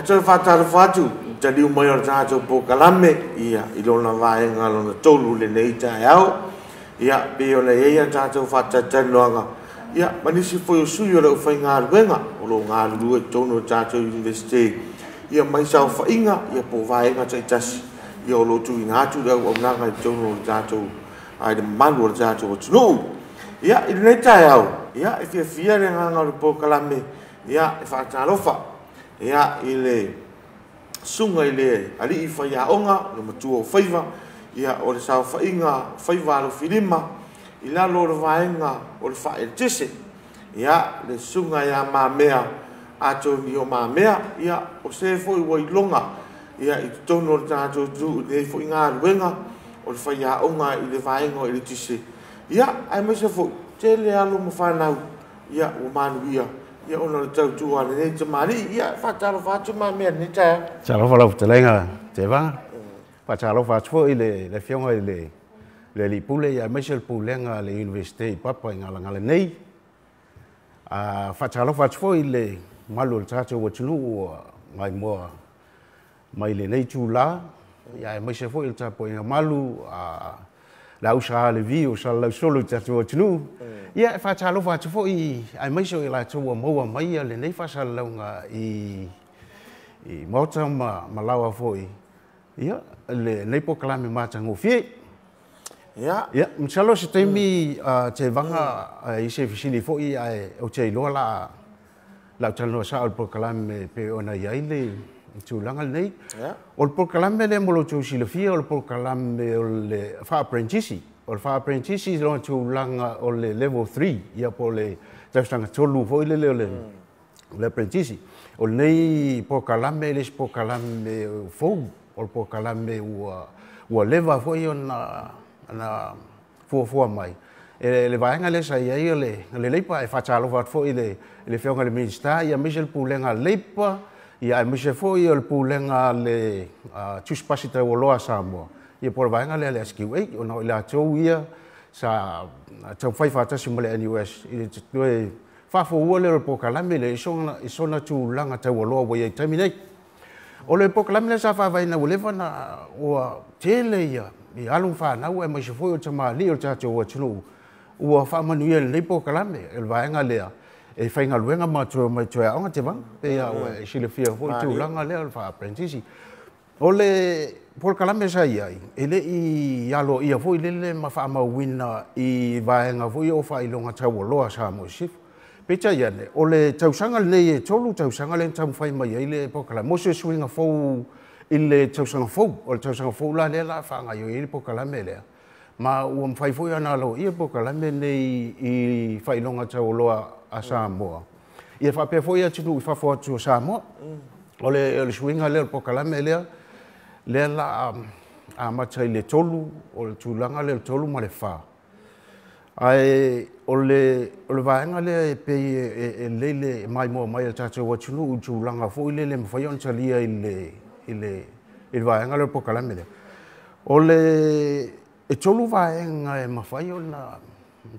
toe faatalofa atu i le taliu mai o le tatou polokalame, ia, i lona vaega lona tolu i lenei taeao. Ia, pei ona i ai a tatou faatalatalanoaga, ia, ma nisi foi o sui o le aufaigaluega o lo o galulue i totonu o le tatou Iunivesite, ia, mai saofaiga, ia, po o vaega taitasi, ia, o lo o tuuina atu le auaunaga i totonu o le tatou, i le mamalu o le tatou atunuu. Ia, i lenei taeao, ia, e fiafia le agaga o le polokalame, ia, e faatalofa, ia, i le susuga i le alii faiaoga, le matua o faiva, ia, o le saofaiga Faiva Alofilima i lalo o le vaega o le faaeletise, ia, le susuga ia Mamea Atonio Mamea, ia, o se foi ua iloga, ia, i totonu o le tatou atunuu i lenei foi galuega o le faiaoga i le vaega o eletise, ia, aemaise foi tele alo ma fanau, ia, ua manuia, ia, ona o le tautua a lenei tamalii. Ia, faatalofa atu Mamea i lenei taeao. Talofa lau fetalaiga Tevaga. Faatalofa atu foi i le Afioga i le Alii Pule, aemaise le Pulega a le Iunivesite i Papa i Galagala nei. Faatalofa atu foi i le mamalu o le tatou atunuu ua maimoa mai lenei itula, aemaise foi o le tapuaiga malu a le ausa Levi o salalausolo i tatou atunuu. Ia, e faatalofa atu foi aemaise o i latou ua maua mai lenei faasalalauga i maota ma laoa foi, ia, lenei polokalame matagofie. Ia, masalo se taimi Tevaga i se fesili foi, ae ou te iloa la lau talanoa sao i le polokalame pe ona i ai le tulaga lenei. O le polokalame lea mo lo outou silafia, o le polokalame o le faa-apprentice. O le faa-apprentice i lona tulaga o le level 3, ia, po o le tausaga 3 foi lele o le apprentice. O lenei polokalame le isi polokalame fou, o le polokalame ua leva foi ona fuafua mai. Le vaega lea sa i ai o le Leipa, e faatalofa atu foi i le Afioga i le Minisita, ia, aemaise le Pulega a le Leipa, ia, aemaise foi o le Pulega a le Tusipasi Taualoa a Samoa, ia, po o le vaega lea le SQA, ona o i latou ia sa taumafai faatasi ma le NUS i le toe faafoua lea o le polokalame lea i sona tulaga taualoa ua i ai i taimi nei. O le polokalame lea sa faavaeina ua leva na ua tele ia alo ma fanau aemaise foi o tamalii o le tatou atunuu ua faamanuia i lenei polokalame. O le vaega lea e faigaluega ma toe omai toe aoga Tevaga, pei ua e silafia foi tulaga lea o le faa-apprentice. O le polokalame sa i ai, e le i aloaia foi lele ma faamauina i vaega foi o faailoga taualoa a Samoa i Sisifo. Peitai ane, o le tausaga lenei e 3 tausaga lea na taumafai mai ai le polokalame mo se suiga fou i le tausaga fou. O le tausaga fou la lea la faagaioi ai le polokalame lea. Ma ua mafai foi ona aloaia le polokalame nei i faailoga taualoa a Samoa. Ia faapea foi atunuu i fafo atu o Samoa. O le suiga lea o le polokalame lea, lea la amata i le 3, o le tulaga lea o le 3 ma le 4. Ae o le vaega lea e pei e lele maimoa mai a le tatou atunuu i tulaga foi lele mafai ona talia i le vaega lea o le polokalame lea. O le e 3 vaega e mafai ona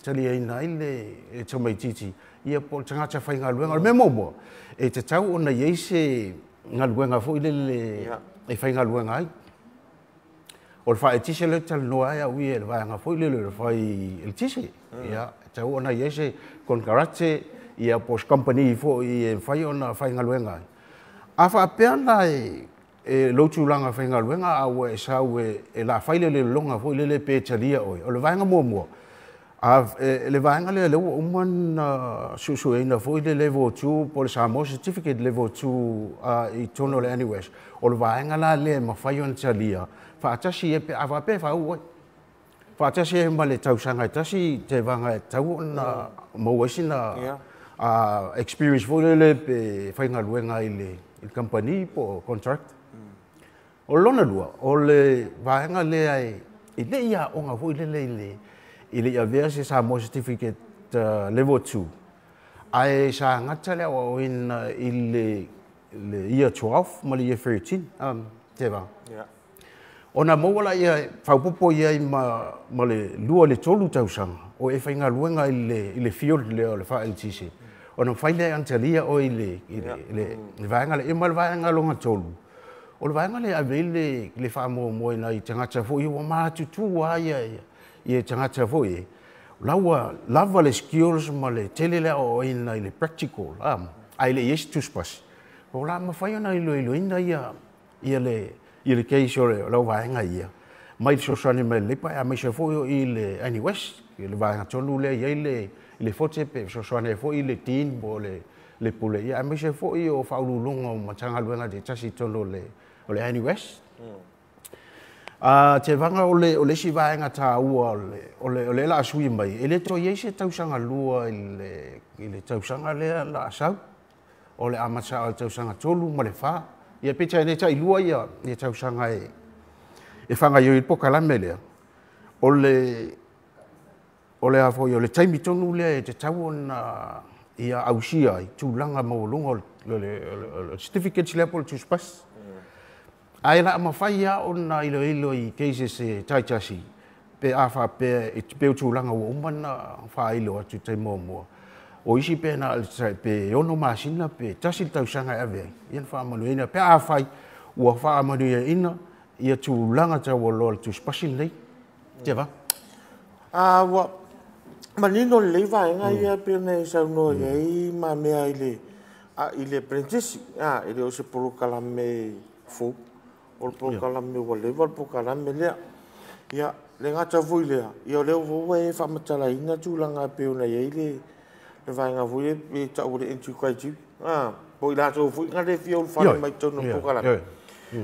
taliaina ai le tamaitiiti, ia, po o le tagata faigaluega. O le mea muamua, e tatau ona i ai se galuega foi lele e faigaluega ai. O le faaeletise lea talanoa ai au ia i le vaega foi lele o le fai eletise. Ia, e tatau ona i ai se konekarate, ia, po o se kamupani foi e mafai ona faigaluega ai. A faapea la e lou tulaga faigaluega a ua e sau e la fai le lelologa foi lele pe talia oe. O le vaega muamua, le vaega lea lea ua uma na suesueina foi le level 2 po o le Samoa Certificate level 2 i totonu o le NUS. O le vaega la lea e mafai ona talia faatasi ai pe a faapea e faauu ai. Faatasi ai ma le tausaga e tasi Tevaga e tatau ona maua ai sina experience foi lele pe faigaluega i le company po o contract. O lona lua, o le vaega lea e le i aoga foi lele i le i avea se Samoa Certificate level 2, ae sa gata le aoaoina i le year 12 ma le year 13, Tevaga. Ona maua la ia faaopoopo i ai ma le 2 i le 3 tausaga o e faigaluega i le field lea o le faa-eletise. Ona mafai lea ona talia oe i le i le i le le vaega lea. Ia ma le vaega lona tolu, o le vaega lea e ave ai le le faamuamua i nai tagata foi ua matutua ia ia tagata foi e la ua lava le skills ma le tele le aoaoina i le practical, ae le i i ai se tusipasi. O le a mafai ona iloiloina ia ia le ia le case o le au vaega ia mai fesoasoani mai le Leipa aemaise foi o i le NUS, i le vaega tonu lea e i ai le le Fote pe fesoasoani ai foi le Dean po o le le Pule, ia aemaise foi o Faauluuluga o Matagaluega taitasi i totonu o le NUS. Tevaga o le o le isi vaega taua o le o lea o le a sui mai, e le toe i ai se tausaga lua i le tausaga lea o le a sau. O le amata o le tausaga 3 ma le 4. Ia peitai ane e tailua ia ia tausaga e e faagaoioi ai le polokalame lea. O le o le a foi o le taimi tonu lea e tatau ona ia ausia ai tulaga maualuga o le certificates lea po o le tusipasi. Ae o le a mafai lava ona iloilo i cases e taitasi pe a faapea e pei o tulaga ua uma ona faailo atu i le taimi muamua. O isi pe na o le pe 6 masina pe 1 le tausaga e ave ai, ia ona faamanuiaina pe afai ua faamanuiaina ia tulaga taualoa o le tusipasi lenei. Teva. A ua manino lelei vaega ia pei ona e saunoa i ai ma mea i le i le aperenitisi, e le o se polokalame fou, o le polokalame ua leva le polokalame lea. Ia, le gata foi lea, ia o lea foi ua e faamatalaina tulaga e pei ona i ai le vaega foi lea e tau o le entry criteria, po o i latou foi na le fia ulufale mai totonu o le polokalame.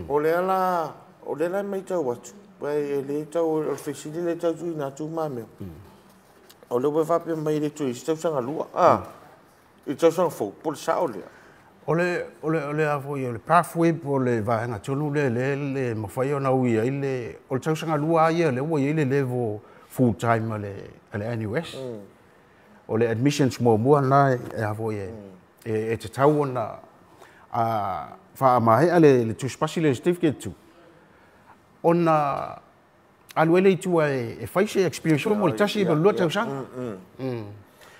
O lea la, o lea la e matau atu, e le tau, o le fesili lea e tau tuuina atu ma mea, o lea ua faapea mai e le toe i ai se tausaga lua, i le tausaga fou, po o le sao lea? O le, o le, o le, a foi, o le pathway po o le vaega tonu lea lea le mafai ona ui ai le, o le tausaga lua lava ia lea ua i ai le level full time a le NUS. O le admissions muamua lena e a foi e, e tatau ona faamaea le tusipasi le certificate tu, ona alu ai lea i tua e fai se experience mo le 1 ma le 2 tausaga.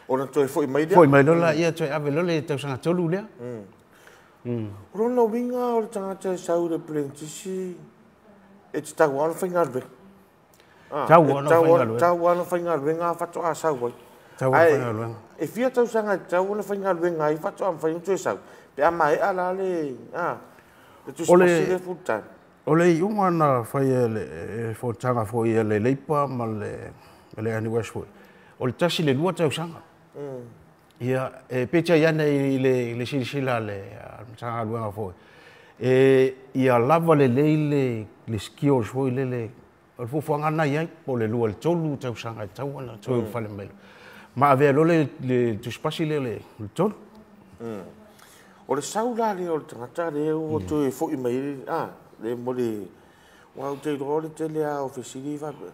Ona toe foi mai lea. Foi mai loa lea, toe ave loa le tausaga 3 lea. O lona uiga o le tagata e sau i le aperenitisi e tatau lava ona faigaluega. Tau ona faigaluega. Tau ona faigaluega faatoa sau ai. Tau ona faigaluega. E fia tausaga e tatau ona faigaluega ai faatoa mafai ona toe sau, pe a maea la le le tusipasi lea full time? O le iuga na fai e le fonotaga foi a le Leipa ma le NUS foi, o le 1 i le 2 tausaga. Ia, e peitai ane i le silasila a le Matagaluega foi, e ia lava lelei le skills foi lele, o le fuafuaga lena e i ai, po o le 2 i le 3 tausaga e tatau ona toe ulufale mai ma avea loa le tusipasi lea le 3. O le sau la lea o le tagata lea ua toe foi mai le mo le aua ou te iloa o le tele lava o fesili faapea,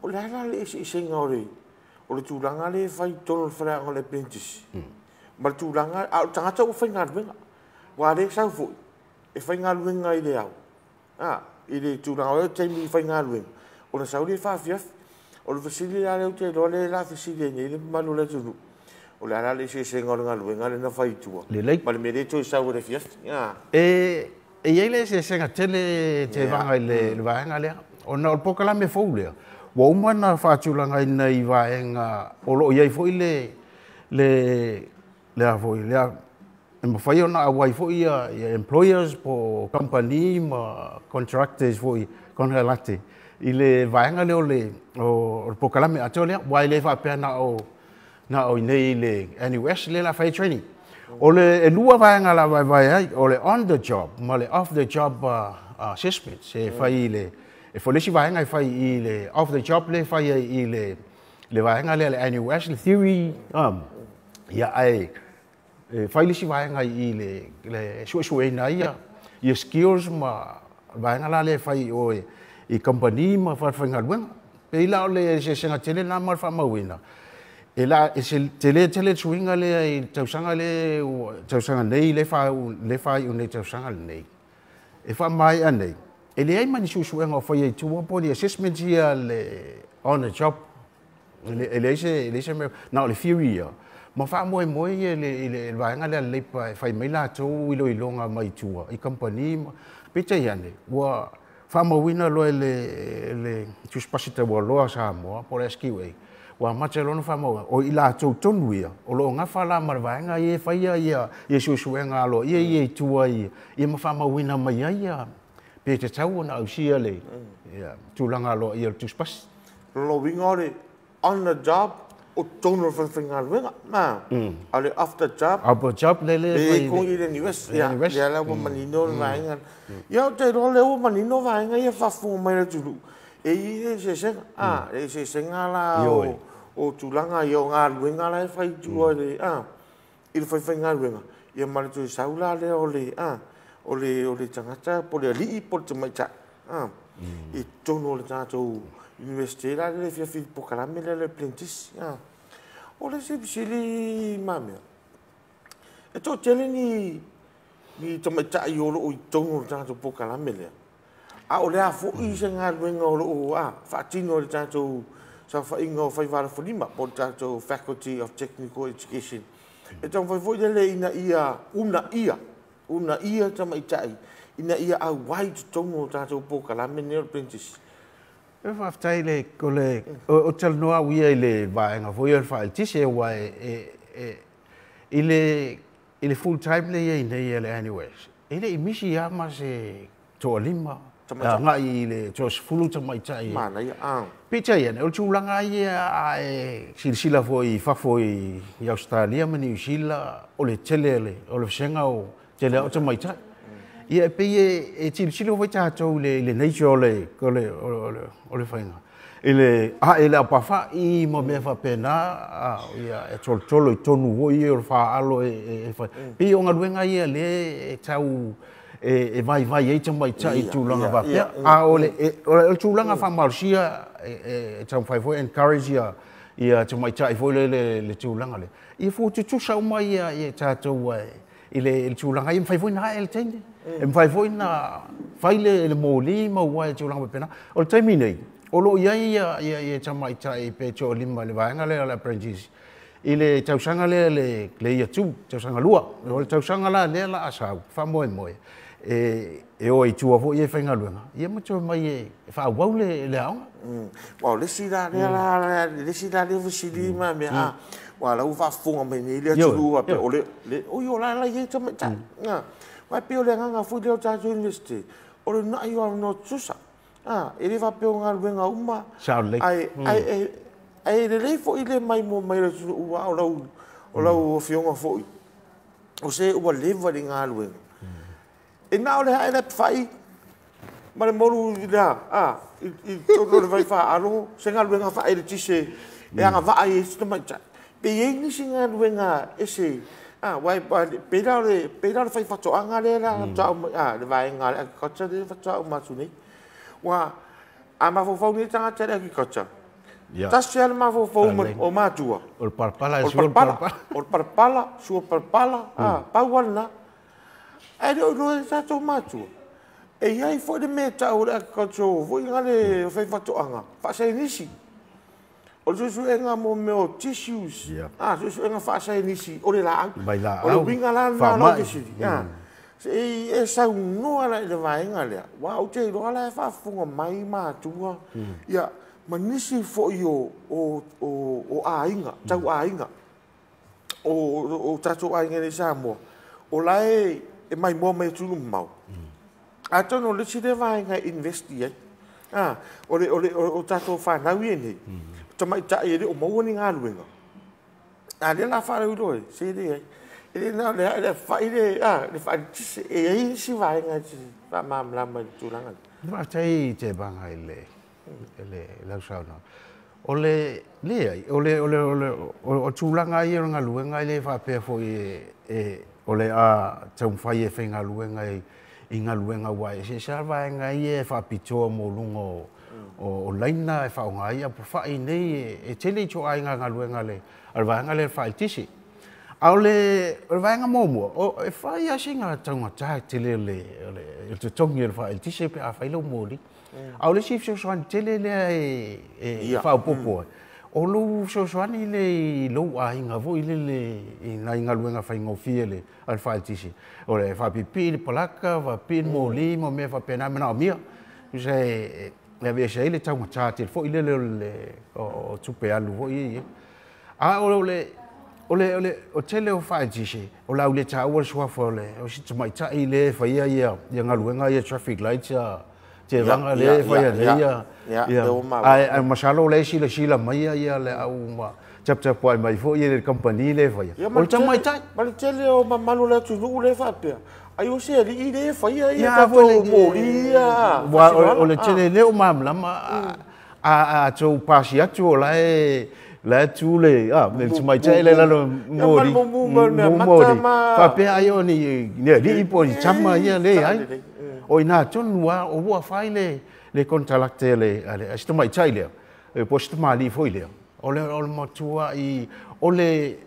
o le a la le eseesega o le tulaga lea e fai i totonu o le faleaoga o le aperenitisi ma le tulaga a o le tagata ua faigaluega, aua o lea e sau foi e faigaluega i le ao i le tulaga o le taimi faigaluega ona sau lea faafiafi. O le fesili la lea ou te iloa lea la fesili ai nei le mamalu o le atunuu, o le a la le eseesega o le galuega lea na fai i tua ma le mea lea e toe sau ai i le afiafi? E i ai le eseesega tele Tevaga i le vaega lea, ona o le polokalame fou lea ua uma ona faatulagaina i vaega o lo o i ai foi le le le a foi le e mafai ona auai foi ia employers po o kamupani ma contractors foi konekarate i le vaega lea o le polokalame atoa lea, aua e le faapea na o i inei i le NUS lea o le a fai ai training. O le e lua vaega o le a vaevae ai, o le on the job ma le off the job assessment. E fai i le, e foi le isi vaega e fai i le off the job lea e fai ai i le vaega lea le NUS, le theory, ia ae e fai le isi vaega i le suesueina ai ia skills ma vaega la lea e fai i o i kamupani ma falefaigaluega. Pei la o le eseesega tele lena ma le faamauina, e la e se tele tele le suiga lea i le tausaga lea tausaga nei lea faaiu nei tausaga lenei e faamaea nei, e leai ma ni suesuega o faia i tua po o ni assessments ia le on the job E leai se, leai se mea, na o le theory ia. Ma faamoemoe ia i le vaega lea a le Leipa e fai mai latou iloiloga mai tua i kamupani ma, peitai ane, ua faamauina loa e le Tusipasi Taualoa a Samoa po o le SQA, ua amata loa ona faamauina, o i latou tonu ia o lo o gafa la ma le vaega ia e faia ia suesuega aloaia ia i tua ia ma faamauina mai ai ia pe tatau ona ausia le tulaga aloaia o le tusipasi. O lona uiga o le on the job o totonu o le falefaigaluega, a o le off the job, Off the job lele e fai i le NUS. Ia, lea la ua manino le vaega. Ia, ou te iloa o lea ua manino vaega ia faafofoga mai le atunuu, e i ai le eseesega, a, le eseesega la o tulaga ia o galuega la e fai i tua i le, a, i le faifaigaluega, ia ma le toe sau la lea o le, a, o le tagata po o le alii po o le tamaitai, a, i totonu o le tatou Iunivesite la lea e fia fili polokalame lea o le Apprentice. A. O le isi fesili ma mea, e toatele ni tamaitai o lo o i totonu o le tatou polokalame lea, a o le a foi se galuega o lo o faatino e le tatou saofaiga o faiva alofolima po o le tatou Faculty of Technical Education e taumafai foi lele ina ia uunaia tamaitai ina ia auai i totonu o tatou polokalame nei o le Apprentice? E faafetai le o le o talanoa au ia i le vaega foi o le faaeletise aua e i le full time le i ai nei a le NUS, e le i misi lava ma se toalima agai i le toasefulu tamaitai. Manaia. Peitai ane, o le tulaga ia a e silasila foi i fafo i Ausetalia ma Niu Sila, o le tele o le vasega o tele o tamaitai. Ia e pei e tilotilo foi tatou i le nature o le faiga. I le ae le apafa'i ma mea faapena, ia e tolotolo i tonu foi ia o le faalo e fai. Pei o galuega ia lea e tau e vaivai ai tamaitai i tulaga faapea. A o le tulaga faamalosia e taumafai foi encourage ia tamaitai foi lele le tulaga lea. Ia fuatutusa uma ia tatou i le tulaga ia, mafai foi na ae le teine. E mafai foi na fai le moli ma ua e tulaga faapena. O le taimi nei, o lo o i ai ia tamaitai pe toalima i le vaega lea o le apprentice i le tausaga lea le ia tu, tausaga lua. O le tausaga la lea la a sau, faamoemoe, e o i tua foi e faigaluega, ia ma toe mai e faaauau le aoga. Ua o le isi la lea la, le isi la lea fesili ma mea, ua la ua faafofoga mai nei le atunuu faapea o le, oi o la la i ai tamaitai. Aua e pei o le agaga foi lea o tatou Iunivesite, o le uunai o avanoa tutusa. E le faapea o galuega uma, ae lelei foi le maimoa mai le atunuu, a o lau afioga foi, o se ua leva i le galuega. E na o le ae le fai ma le molu i le i totonu o le vai faalo, se galuega faaeletise e agavaa i ai se tamaitai. Pe i ai nisi galuega ese, pei la o le fai faatoaga lea la le vaega a le agriculture lea faatoa uma atu nei. Ua a mafaufau nei tagata i le agriculture, tasi lava le mafaufau o matua. O le palapala, o le palapala, o le palapala, sua palapala, pau lava lena. Ae le o iloa e tatou matua, e i ai foi le mea e tau o le agriculture foi na le fai faatoaga faasainisi. O le suesuega mo mea o tissues, suesuega faasainisi o le laau. O le uiga la lena o lau fesili. Se e saunoa la i le vaega lea, aua ou te iloa la e faafofoga mai matua, ia, ma nisi foi o aiga, tau aiga, o tatou aiga nei i Samoa, o la e maimoa mai atunuu mamao. Atonu o le isi lea vaega e invest i ai. O tatou fanau ia nei, tamaitai e le o maua ni galuega. A lea la faalauiloa ai, se leai. E le na o le ae le fai le faaeletise. E i ai isi vaega e te faamalamalama i le tulaga lea. Faafetai Tevaga i le lau saunoaga. O le leai, o le tulaga ia o le galuega e le faapea foi o le a taumafai e faigaluega i galuega aua e eseese lava vaega ia e faapitoa mo luga o laina e faaaoga ai apefai nei e tele ituaiga galuega a le vaega lea faaeletise. A o le vaega muamua, e fai lava sina taugata tele le totogi o le faaeletise pe a fai lau moli. A o le isi fesoasoani tele lea e faaopoopo ai, O lou fesoasoani lea i lou aiga foi lele i nai galuega faigofie a le faaeletise, o le faapipii le palaka, faapipii le moli ma mea faapena e manaomia. Tusa e aveese ai le taugata tele foi lele o le o tupe alu foi ia i ai. A o le o le o le o tele o faaeletise, o le a ou le taua le suafa o le o si tamaitai lea e faia ia galuega ia traffic lights tevaga lea e faia nei ia ae masalo o la e silasila mai ia le au ma taputapuai mai foi le kamupani lea e faia. O le tamaitai. Ma le tele o mamalu o le atunuu lea e faapea, ai o se alii lea e faia ia tatou moli ia. O le tele lea o malamalama a tou pasi atu o la e tu le tamaitai le lalo moli. Moli. Faapea ai o ni alii po o ni tama ia leai. O ina tonu lava o ua fai le konekarate a si tamaitai lea, po o si tamalii foi lea. O le matuai, o le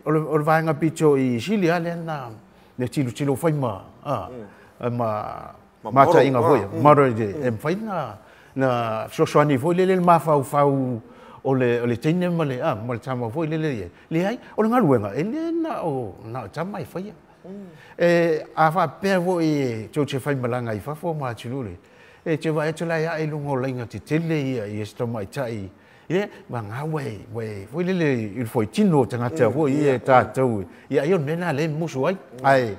vaega pito i sili lava lea na tilotilo fai ma mataiga foi, model e mafai na fesoasoani foi lele le mafaufau o le teine ma le tama foi lele i ai. Leai, o le galuega, e le na o tama e faia. A faapea foi e tou te faimalaga i fafo ma atunuu le, e te vaai atu la e ae i luga o laina tetele ia i se tamaitai, ia, ma ngā ua foi lele i le fuaitino o tagata foi ia e tatou, ia ai o le mea lena lea e musu ai. Ae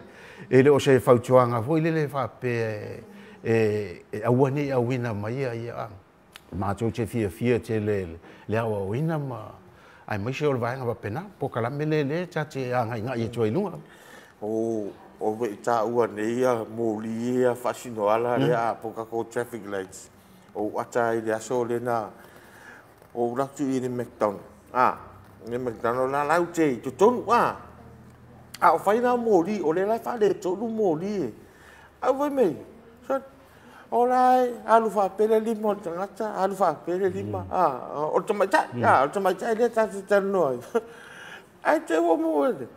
e le o se fautuaga foi lele faapea e aua ne i auina mai ia, matou te fiafia tele le aoaoina ma aemaise o le vaega faapena, polokalame lea lea ta te agaigai atu ai i luga. O o taua nei ia moli ia faasinoala lea po tatou traffic lights. O ata i le aso lena o latu i le McDonald. Le McDonald la lau te i totonu. A o fai la moli, o le la whaale tolu moli e. Au vai mei, o la e alu whaapele lima o le tagata, alu whaapele lima. O le tamaitai, o le tamaitai lea tatou talanoa ai. Ai te ua mua e.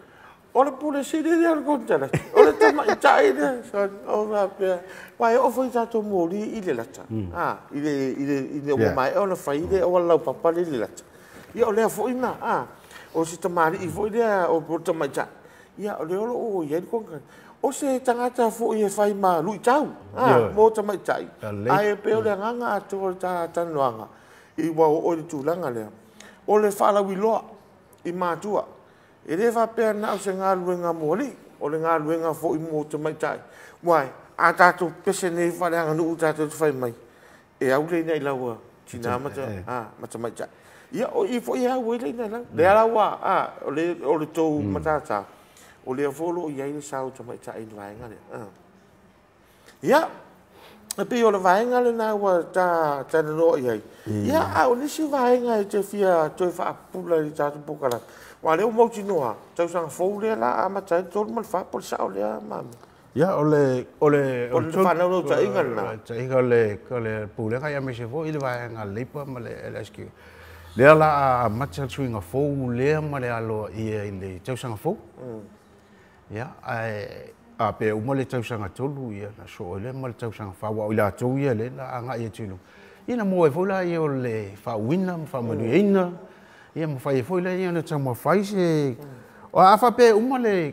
O le pule sili lea o le konekarate, o le tamaitai lea. O faapea, uae oo foi tatou moli i le lata. I le ua maea ona fai le auala laupapa lea i le lata. Ia o lea foi na, o se tamalii foi lea o le tamaitai. Ia o lea o loo i ai le konekarate. O se tagata foi e fai ma luitau, mo tamaitai. Ae pei o le agaga atoa o le talanoaga i ua oo i le tulaga lea. O le faalauiloa i matua. E le faapea na o se galuega mo alii, o le galuega foi mo tamaitai. Uae, a tatou pese nei faaleaganuu tatou te fai mai, e au le ina i laua tina ma tamaitai. Ia, o i foi e au ai le ina i lau. Lea la ua, o le tou matata, o lea foi o lo o i ai le sao tamaitai i le vaega lea. Ia, e pei o le vaega lena ua talanoa i ai. Ia, a o nisi vaega e te fia toe faapupula i le tatou polokalame. Ua lea ua mautinoa, tausaga fou lea la amata ai le 3 ma le 4 po o le sao lea, mami. Ia, o le whanau lau taiga lena. Taiga o le pulega ia aemaise foi le vaega Leipa ma le LSQ. Lea la amata le suiga fou lea ma le aloa ia i le tausaga fou. Ia, ae a pe uma le tausaga 3 ia na soo ai lea ma le tausaga 4 ua o i latou ia lea la agai atu i luga. Ia na mua ai foi la ia o le faauuina ma faamanuiaina. Ia ma fai ai foi la ia ona taumafai se... O a faapea uma le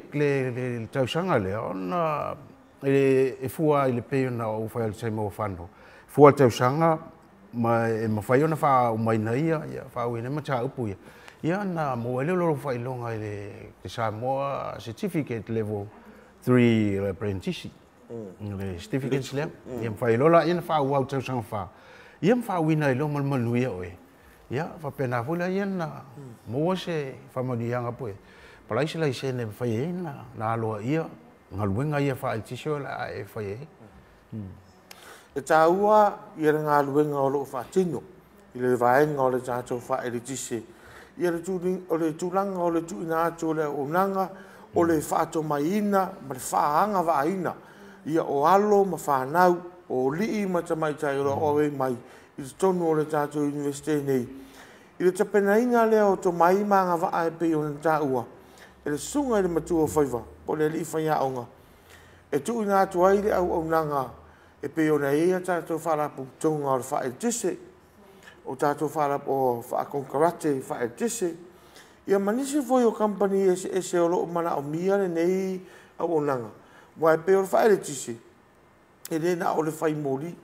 tausaga lea, ona e fua i le pei ona ou fai o le taimi o whanau. Fua le tausaga ma e mafai ona faaumaina ia, faauuina mataupu ia. Ia na mua ai lea o lou faailoga i le Samoa Certificate Level 3 Apprentice. Le certificates lea. Ia mafai loa la ia na faaauau tausaga 4. Ia ma faauuina ai loa ma le manuia oe. Ia, faapena foi la ia na maua se faamanuiaga po e palai se laisene e mafai ai na aloa ia galuega ia faaeletise o le a e fai ai. E taua ia le galuega o loo faatino i le vaega o le tatou faaeletise. Ia o le tulaga o le tuuina atu o le auaunaga, o le faatomaiina ma le faaagavaaina. Ia o alo ma fanau, o alii ma tamaitai o lo o auai mai i totonu o le tatou Iunivesite nei. I le tapenaina lea o tomai ma agavaa e pei ona taua, e le susuga i le matua o faiva, po o le alii faiaoga, e tuuina atu ai le auaunaga e pei ona i ai a tatou faalapotopotoga o le faaeletise. o tatou faakonekarate faaeletise, ia ma nisi foi o kamupani eseese o lo o manaomia lenei auaunaga. Aua e pei o le faaeletise, e le na o le fai moli.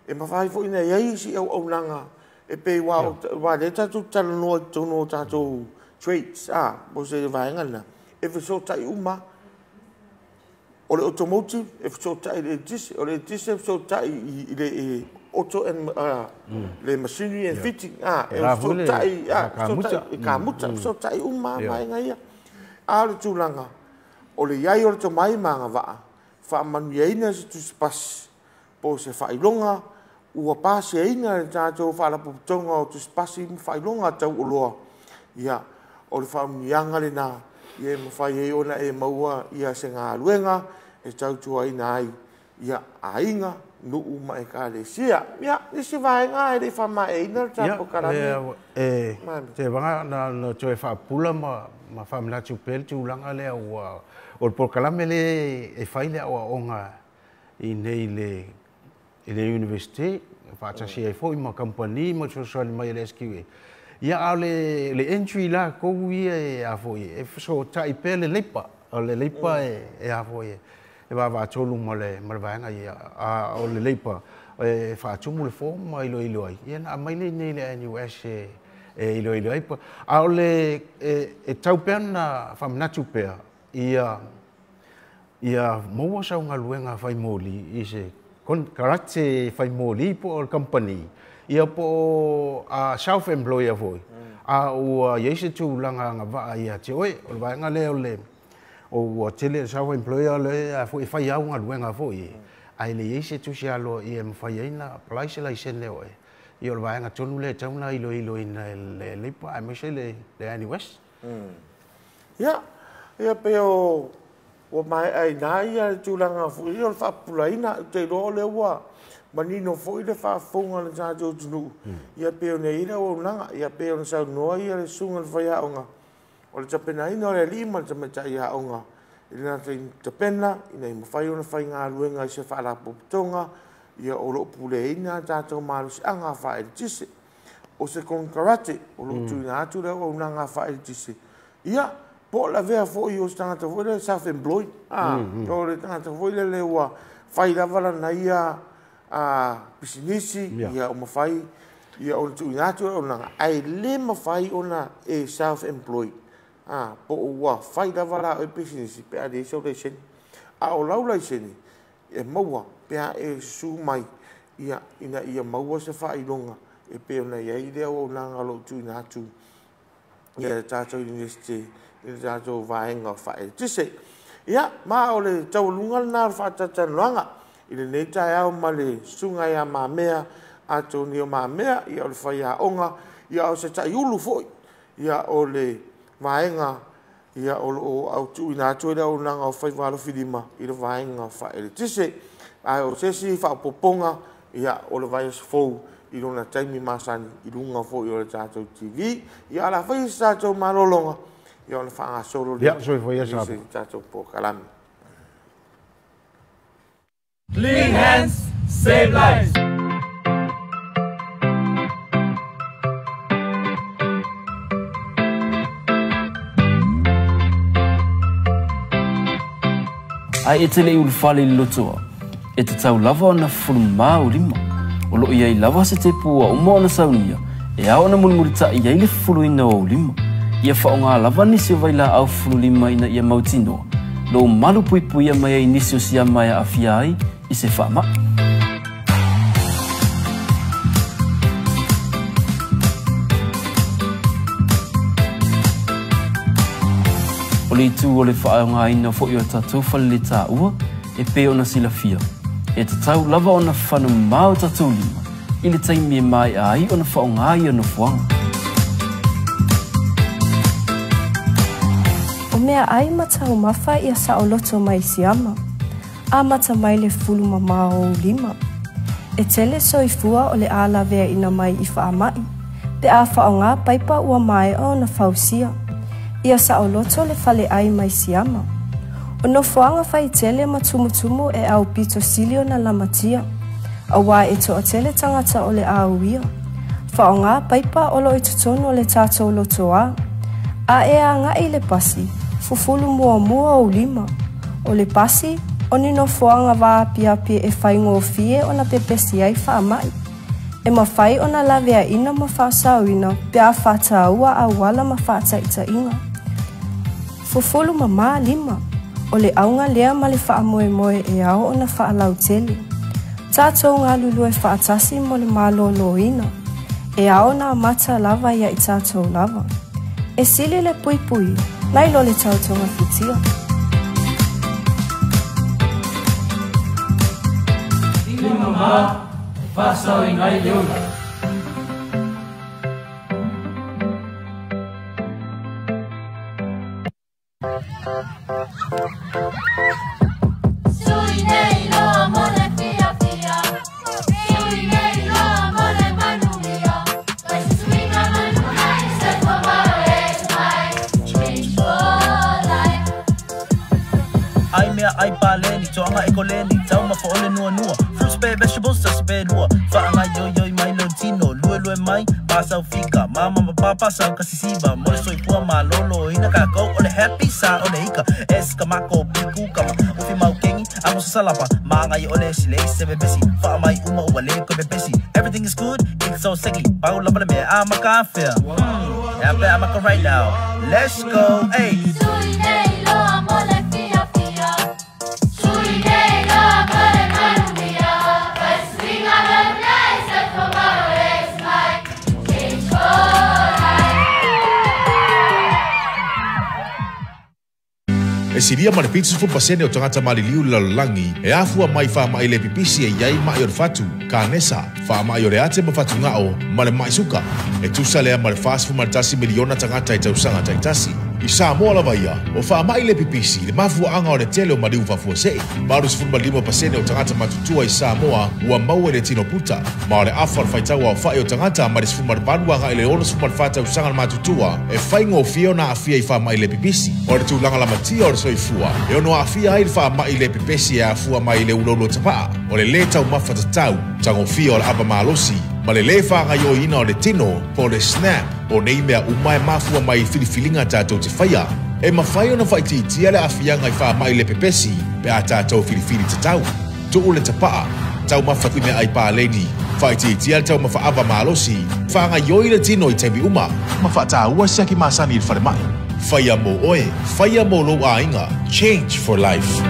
E mafai foi ona i ai isi auaunaga e pei aua o lea tatou te talanoa i totonu o tatou trades, po o se vaega lena, e fesootai uma lava. O le automotive e fesootai i le eletise, o le eletise e fesootai i le auto and le machinery and fitting, e fesootai i kamuta, e fesootai uma lava vaega ia. A o le tulaga o le i ai o le tomai ma agavaa, faamanuiaina se tusipasi po o se faailoga ua pasiaina e le tatou Faalapotopotoga o Tusipasi ma Faailoga Taualoa, ia, o le faamanuiaga lena e mafai ai ona e maua se galuega e tautuaina ai aiga, nuu ma ekalesia. Ia, nisi vaega e le i faamaeaina le tatou polokalame. Ia, tevaga na toe faapupula ma faamanatu pea le tulaga lea ua o le polokalame lea e fai le aoaoga i nei i le Universite, faatasi ai foi ma kamupani ma le fesoasoani mai a le SQA. Ia, a o le entry latou ia e a foi e fesootai pea le leipa. O le leipa e a foi e vaavaatolu ma le vaega ia, a o le leipa e faatumu le form ma iloilo ai, ia na aumai lea i inei i le NUS e iloilo ai. A o le e tau pea ona faamanatu pea ia maua sau galuega fai moli i se karate fai moli po o le kamupani, ia po o self employer foi, a ua i ai se tulaga agavaa ia te oe. O le vaega lea o le ua tele self employer lea foi e fai au galuega foi, ae le i ai se tusi aloaia e mafai ai ona apply se laisene oe. Ia o le vaega tonu lea e tatau ona iloiloina e le Leipa aemaise le NUS. Ia, ia pei o ua maea i ina ia le tulaga foi o le faapupulaina. Ou te iloa o lea ua manino foi le faafofoga a le tatou atunuu, ia pei ona i ai le auaunaga, ia pei ona saunoa ia le susuga i le faiaoga, o le tapenaina o le alii ma le tamaitai aoga i le latou tapena ina ia mafai ona faigaluega i se faalapotopotoga, ia o lo o puleaina tatou malosiaga faaeletise. O se konekarate o lo o tuuina atu le auaunaga faaeletise, ia po o lavea foi o se tagata foi lea self-employed, o le tagata foi lele ua fai lava lana ia pisinisi, ia o mafai ia ona tuuina atu le auaunaga, ae le mafai ona e self-employed po o ua fai lava la oe pisinisi pe a leai sau laisene. A o lau laisene e maua pe a e susu mai ia ina ia maua se faailoga e pei ona i ai le auaunaga o lo o tuuina atu ia le tatou University i le tatou vaega faaeletise. Ia, ma o le taualuga lena o le faatalatalanoaga i lenei taeao ma le susuga ia Mamea Atonio Mamea, ia o le faiaoga, ia o se taiulu foi, ia o le vaega ia o lo o tuuina atu ai le auaunaga o faiva alofilima i le vaega faaeletise. Ae o se isi faaopoopoga, ia o le vaiaso fou i lona taimi masani i luga foi o le tatou TV. Ia o le a fai se tatou malologa, ia ona faagasolo lea i se tatou polokalame. Clean hands, save lives. Ae e te le i ulufale i le lotoa, e tatau lava ona fufulumā ou lima. O lo o i ai lava se tepu ua uma ona saunia e ao ona mulimulitaʻi ai le fufuluina o ou lima. Ia faaaoga lava nisi o vailaau fufululima ina ia mautinoa lou malu puipuia mai ai nisi o siama e aafia ai i se faamaʻi. O le itu o le faaaogaina foi o tatou faleletaua e pei ona silafia, e tatau lava ona fanumā o tatou lima i le taimi e maeʻa ai ona faaaoga ia nofoaga. O meaʻai ma taumafa ia saoloto mai Siama, amata mai le fulu mamao o ou lima. E tele soifua o le a laveaina mai i faamaʻi, pe a faaaoga paipa ua maea ona fausia. Ia saoloto le faleʻai mai Siama. O nofoaga faitele ma tumutumu e aupito sili ona lamatia, auā e toatele tagata o le a uia. Faaaogā paipa o lo o i totonu o le tatou lotoa. A e agai i le pasi, fufulu muamua ou lima. O le pasi, o ni nofoaga vaapiapi e faigofie ona pepesi ai faamai. E mafai ona laveaina ma faasaoina pe a faataua auala ma faataitaiga. Fufulu mamā lima. O le auga lea ma le faamoemoe e ao ona faalautele. Tatou galulue faatasi mo le malōlōina. E ao ona amata lava ia i tatou lava. E sili le puipui, nai lo le tau togafitia. Lima mamā e faasaoina ai le ola. Sui nei loa mo le fiafia, sui nei loa mo le manuia, Fai se suiga manu ai, soifua maloloina mai, Change for life. Ai mea ai paleni, toaga e koleni, taumafa o le nuanua. Fruits pe vegetables tasi pe lua. Faagaioioi mai lou tino, luelue mai, pasau fika. Mama ma papa sau kasisiva, mo le soifua malōlōina kākou o le happy sa o le ika. S ka mako piku kama, ufi mau kengi, amo sasalapa. Magai o le sile se bebesi, faa mai uma ua le koe pepesi. Everything is good, it's so sexy. Pau lava le mea a maka afea. Yeah, I bet I'm a right now. Let's go, hey. Sui nei loa mo le fiafia, sui nei loa mo le manuia, Fai se suiga manu ai, soifua maloloina mai, Change for life. E silia ma le 70% o tagata maliliu i le lalolagi e afua mai i faamai le pipisi e i ai ma'i o le fatu, kanesa, faamai o le ate ma fatugao ma le ma'i suka. E tusa lea ma le 41 miliona tagata i tausaga taitasi. I Samoa lava ia, o faamai le pipisi le mafuaaga o le tele o maliu faafuasei. 85% o tagata matutua i Samoa ua maua i le tino puta, ma o le afa o le faitau aofa'i o tagata mai le 18 agai le 64 tausaga le matutua e faigofie ona aafia i faamai le pipisi. O le tulaga lamatia o le soifua e ono aafia ai le faamai le pepesi e afua mai i le uloulua tapaa, o le lē taumafa tatau, tagofia o le ava malosi, ma le lē faagaioiina o le tino po o le SNAP. O nei mea uma e mafua mai i filifiliga tatou te faia. E mafai ona faaitiitia le aafiaga i faamai le pepesi pe a tatou filifili tatau. Tuu le tapaa, taumafa i meaai paleni, faaitiitia le taumafa ava malosi, faagaioi le tino i taimi uma, ma faataua siaki masani i le falemai. Faia mo oe, faia mo lou aiga. Change for life.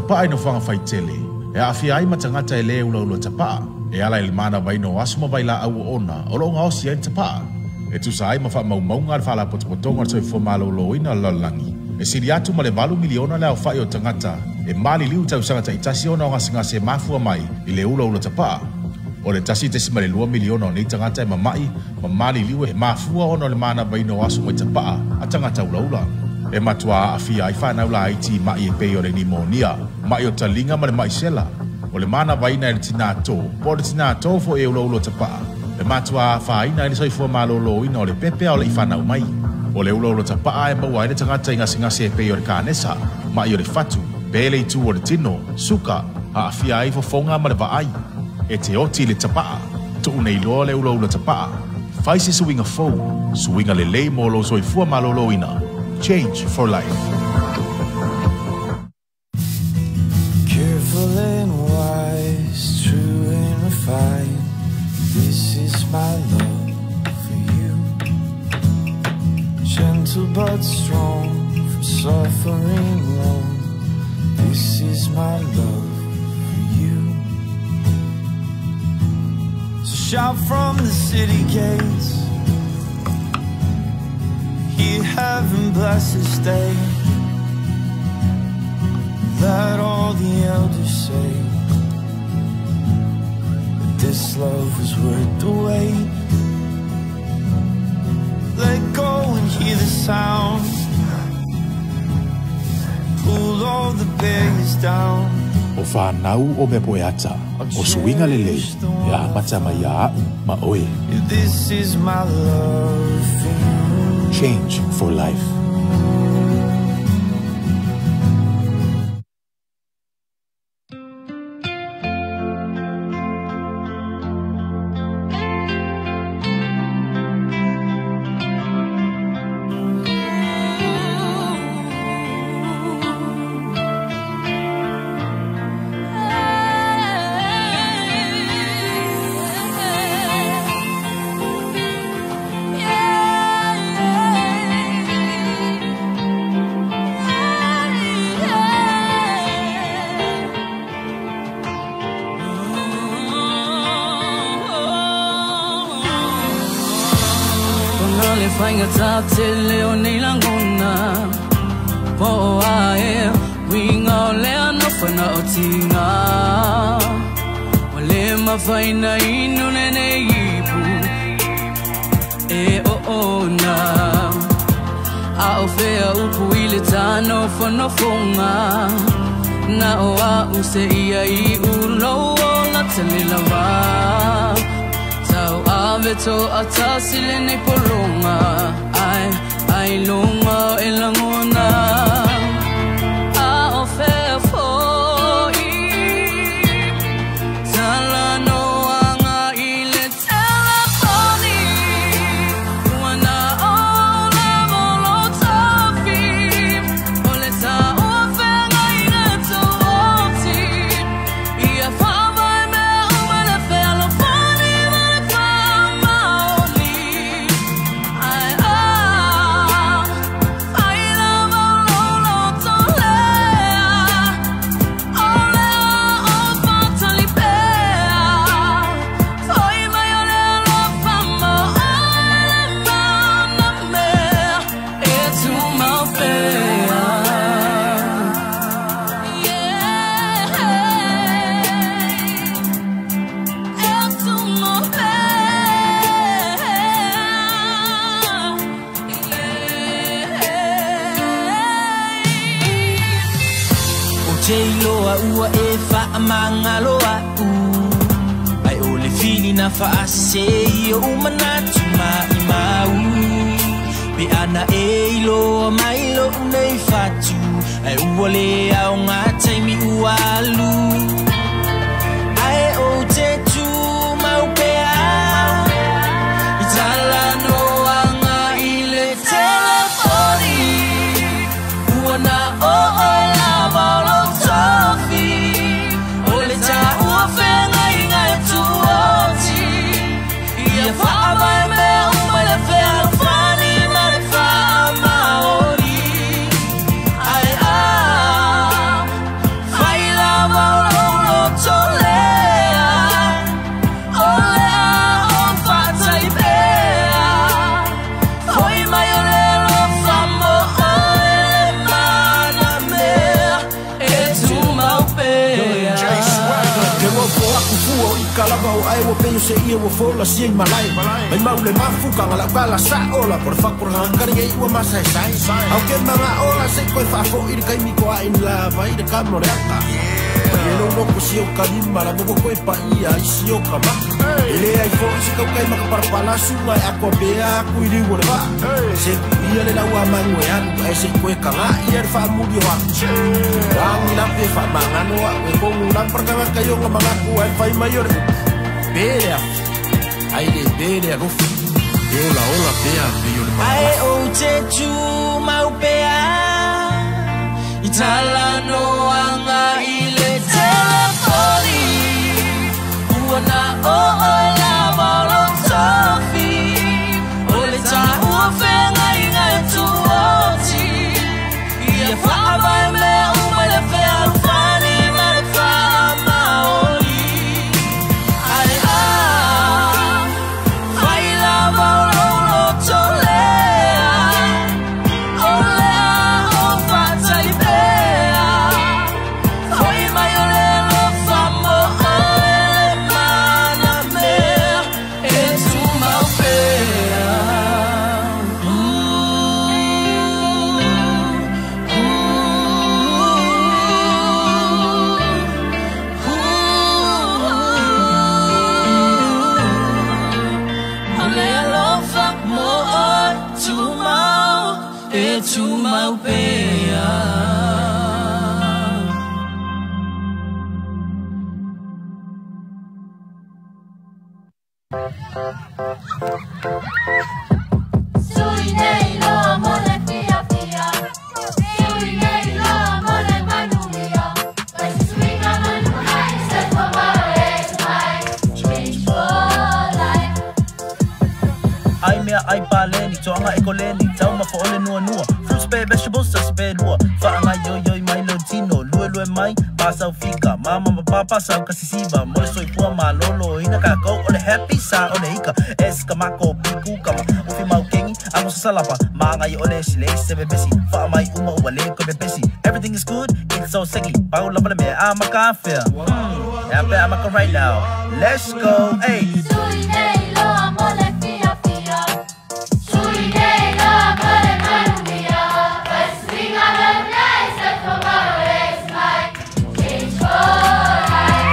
tapaa i nofoaga faitele e aafia ai ma tagata e lē ulaula tapaa e ala i le manavaina o aso ma vailaau oona o loo gaosi ai le tapaa e tusa ai ma faamaumauga a le faalapotopotoga o le soifua malōlōina o le lalolagi e sili atu ma le 8 miliona le aofa'i o tagata e maliliu tausaga ta'itasi ona o gasegase e mafua mai i le ulaula tapaa. O le 1.2 miliona o nei tagata e mama'i ma maliliu e mafua ona o le manavaina o aso mai tapaa a tagata ulaula. E matuā aafia ai fanau laiti i ma'i e pei o le nimonia, ma'i o taliga ma le ma'i sela. O le manavaina e le tinā tō, po o le tinā tō fo'i e ulaula tapaa, e matuā afaina ai le soifua malōlōina o le pepe a o le'i fanau mai. O le ulaula tapaa e maua ai le tagata i gasegase e pei o le kanesa, ma'i o le fatu, pe le itū o le tino, suka, aafia ai fofoga ma le vaai. E te oti i le tapaa, tuu nei loa le ulaula tapaa. Fai se suiga fou, suiga lelei mo lou soifua malōlōina. Change for life. Careful and wise, true and refined. This is my love for you. Gentle but strong, from suffering long. This is my love for you. So shout from the city gates, hear heaven bless this day. Let all the elders say that this love was worth the wait. Let go and hear the sound. Pull all the barriers down. O whanau o mea poe ata, o suiga lelei, e amata mai ia a'u ma oe. This is my love for you. Change for life. Tele o nei langona po ae winga o lea nofana o tinga o le mafaina inu nene ipu e o ona a o fea upu i le tano whanofonga na o a use ia i ulo o la tele lava tau ave to atasi le nei polonga ai lunga e langona a o fea foi tala no anga i le telefoni ua o la molo tofi o le ta o fea i le tuoti ia whawai mea uma le fea lo fani ma le whamaoli ai Ua e whaamangalo au ai o le fili na whaase i o manatu mai mau pe ana e iloa mai lo nei fatu ai ua le au ngā taimi ua alu ai o te tū mau pea i tala no anga i le telefoni ua na o oe lava o lo tofi o le tā ua whenga i ngai tuoti ia whaamai mea uma le whea lo whani ma le whaamaori ai a whai fua o ika lava o ae ua pei o se ia ua fola sia i malae. Mai mau le mafu kanga lau kala sa ola por fakura hangari e ua masa e sai. Au ke manga ola se koe faafo i le kaimi ko a in lava i le kamo le ata. E lo loko si o kalima la moko koe pa ia i si o kama. E le ai fo i se kaukai maka parapala sunga e akua pea aku i riu o le vaa. Se ia le lau a mangu e anu e se koe kanga ia le faamuli o aku. Rangi lape fa mangano a e kongu lamparkanga kaionga mangaku ai fai mai o le upu. Pere afi, ai le pere alofi. E ola ola pea pei o le Ae malalafi. o te tū mau pea i tala noanga i le telefoni. Ua na o oe lava o lou tofi. O le tāua feagaiga e tuoti. Ia faavae mea uma i le fealofani ma le faamaoli. Ae a, fai lava o lou loto lea. O lea o faatali pea. Foi mai o le alofa mo oe le mana mea e tumau pea. O le alofa mo oe tumau e tumau pea. Sui nei loa mo le fiafia. Sui nei loa mo le manuia. Vai se suiga manu ai, se tomorrow is mine. Change for life. Ai mea ai paleni, toanga e koleni, taumafa o le nuanua. Fruits, pe, vegetables, sasi pe lua. Faanga yo yo mai lo tino, lue lue mai, pasau fika. Mama ma papa sau kasisiva, mo le soifua malolo. Ina kākou o le happy sa o le ika. Es ka mako piku kama, ufi mau kengi, amo sa salapa. Maanga i ole sile se bebesi, wha mai uma ua le koe bebesi. Everything is good, it's so sexy. Pau lava le mea a maka fea. Yeah, I bet I'm a right now. Let's go, hey. Sui nei loa mo le fiafia. Sui nei loa mo le manuia. Vai suiga manu nei, se tomorrow is mine. Change for life.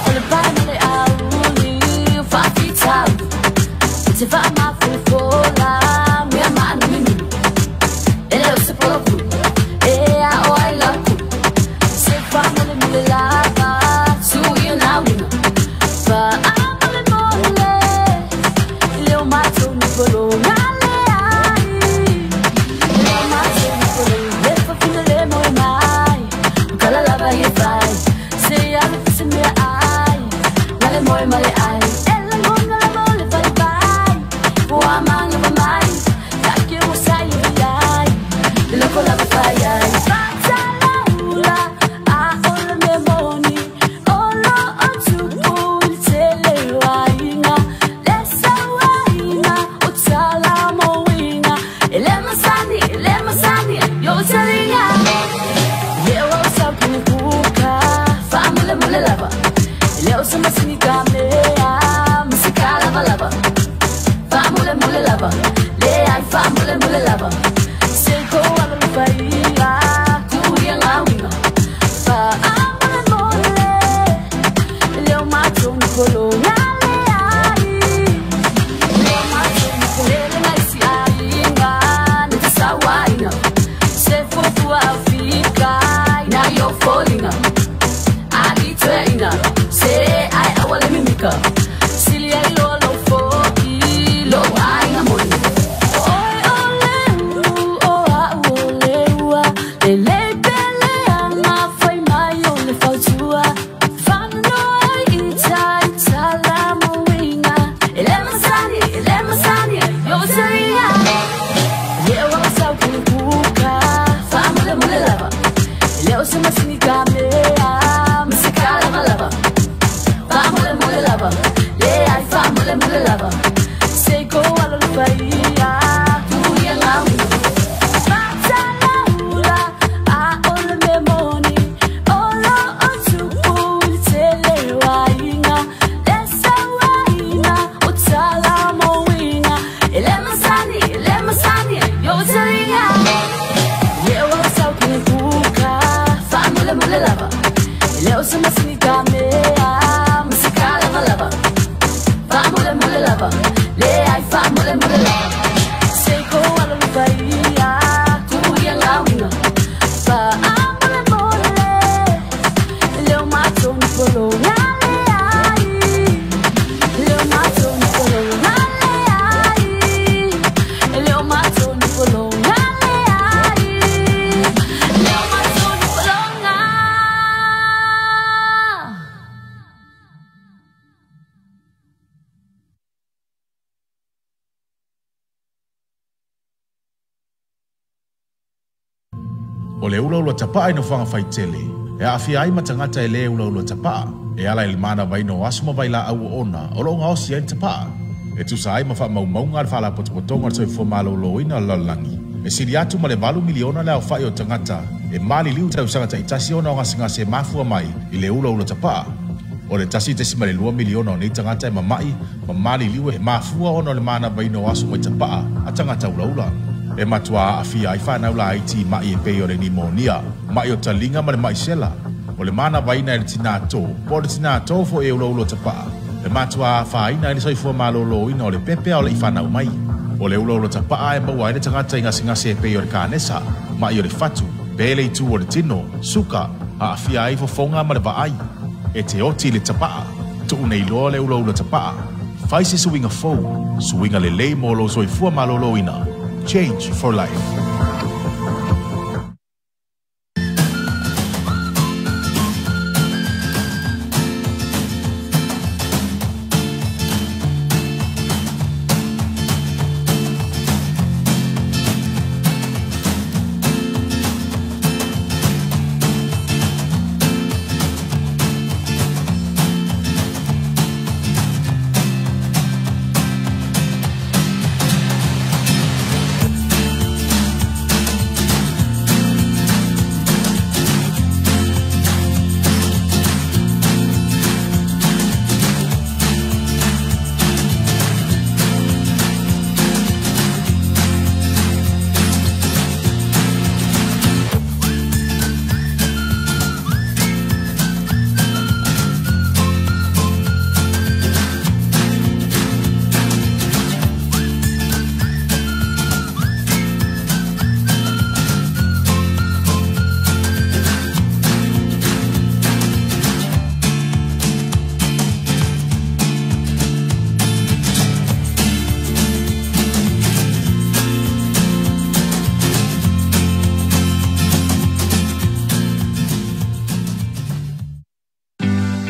O le pae ma le auli faafitau. Te faamafofola mea maanuminumi. E le o se poloku e ao ai laku. Se faamolemole lava tui o nauina. Faamolemole i le o matou nipologa le ai. Le o matou nipologa le fafine le moe mai. O kala lava ia fai. Se alu se mea ai. Na le moe ma le ai. E lagona lava o le faipai. Ua manga pa mai. Take o sai e ai. Le loko lava fai ai. Fatalaula, a o le mea moni. O lo o tupu i le tele o aiga. Le sauaina o tala moina. E le masani, e le masani, yo talinga. Le o sau kini puka, faamolemole lava. Le o sa masini ka mea, masika lava lava. Faamolemole lava, le ai faamolemole lava. Se ko alo le fai masini ka mea Masika lava lava Fa mole mole lava Le ai fa mole mole lava Seiko alo lupa ia Tu ia ngau Matalaula a ole me moni Olo o tupu i tele wainga Lesa wainga o tala moinga Ele masani yo talinga Leo sau kini kuka Fa mole mole lava Leo sa masini ka mea Masika lava lava Fa mole mole lava Le ai fa mole mole lava Seiko alo lupa ia Tu ia ngauina Fa mole mole Leo matoni polo ngale ai Leo matoni polo ngale ai Leo matoni polo ngale ai Leo matoni polo ngale. O le ula ula tapaa i nofoaga faitele, e aafia ai ma tagata e lē ulaula tapaa, e ala i le manavaina o aso ma vailaau oona o loo gaosi ai le tapaa. E tusa ai ma faamaumauga a le faalapotopotoga o le soifua malōlōina o le lalolagi. E sili atu ma le 8 miliona le aofai o tagata e maliliu tausaga taitasi ona o gasegase e mafua mai i le ulaula tapaa. O le 1.2 miliona o nei tagata e mama'i ma maliliu e mafua ona o le manavaina o aso mai tapaa a tagata ulaula. E matua aafia ai whanau la iti mai e pei o le nimonia, mai o talinga ma le mai sela. O le mana vaina e le tina tō, po le tina tō fo e ula ula tapaa. E matua whaina e le soifua malolo ina o le pepea o le i whanau mai. O le ula ula tapaa e maua e le tangata i ngase e pei o le kānesa, mai o le fatu, pele i tū o le tino, suka, aafia ai fofonga ma le vaai. E te oti le tapaa, tuu nei loa le ula ula tapaa. Whai se suinga fou, suinga le lei mō lo soifua malolo ina. Change for life.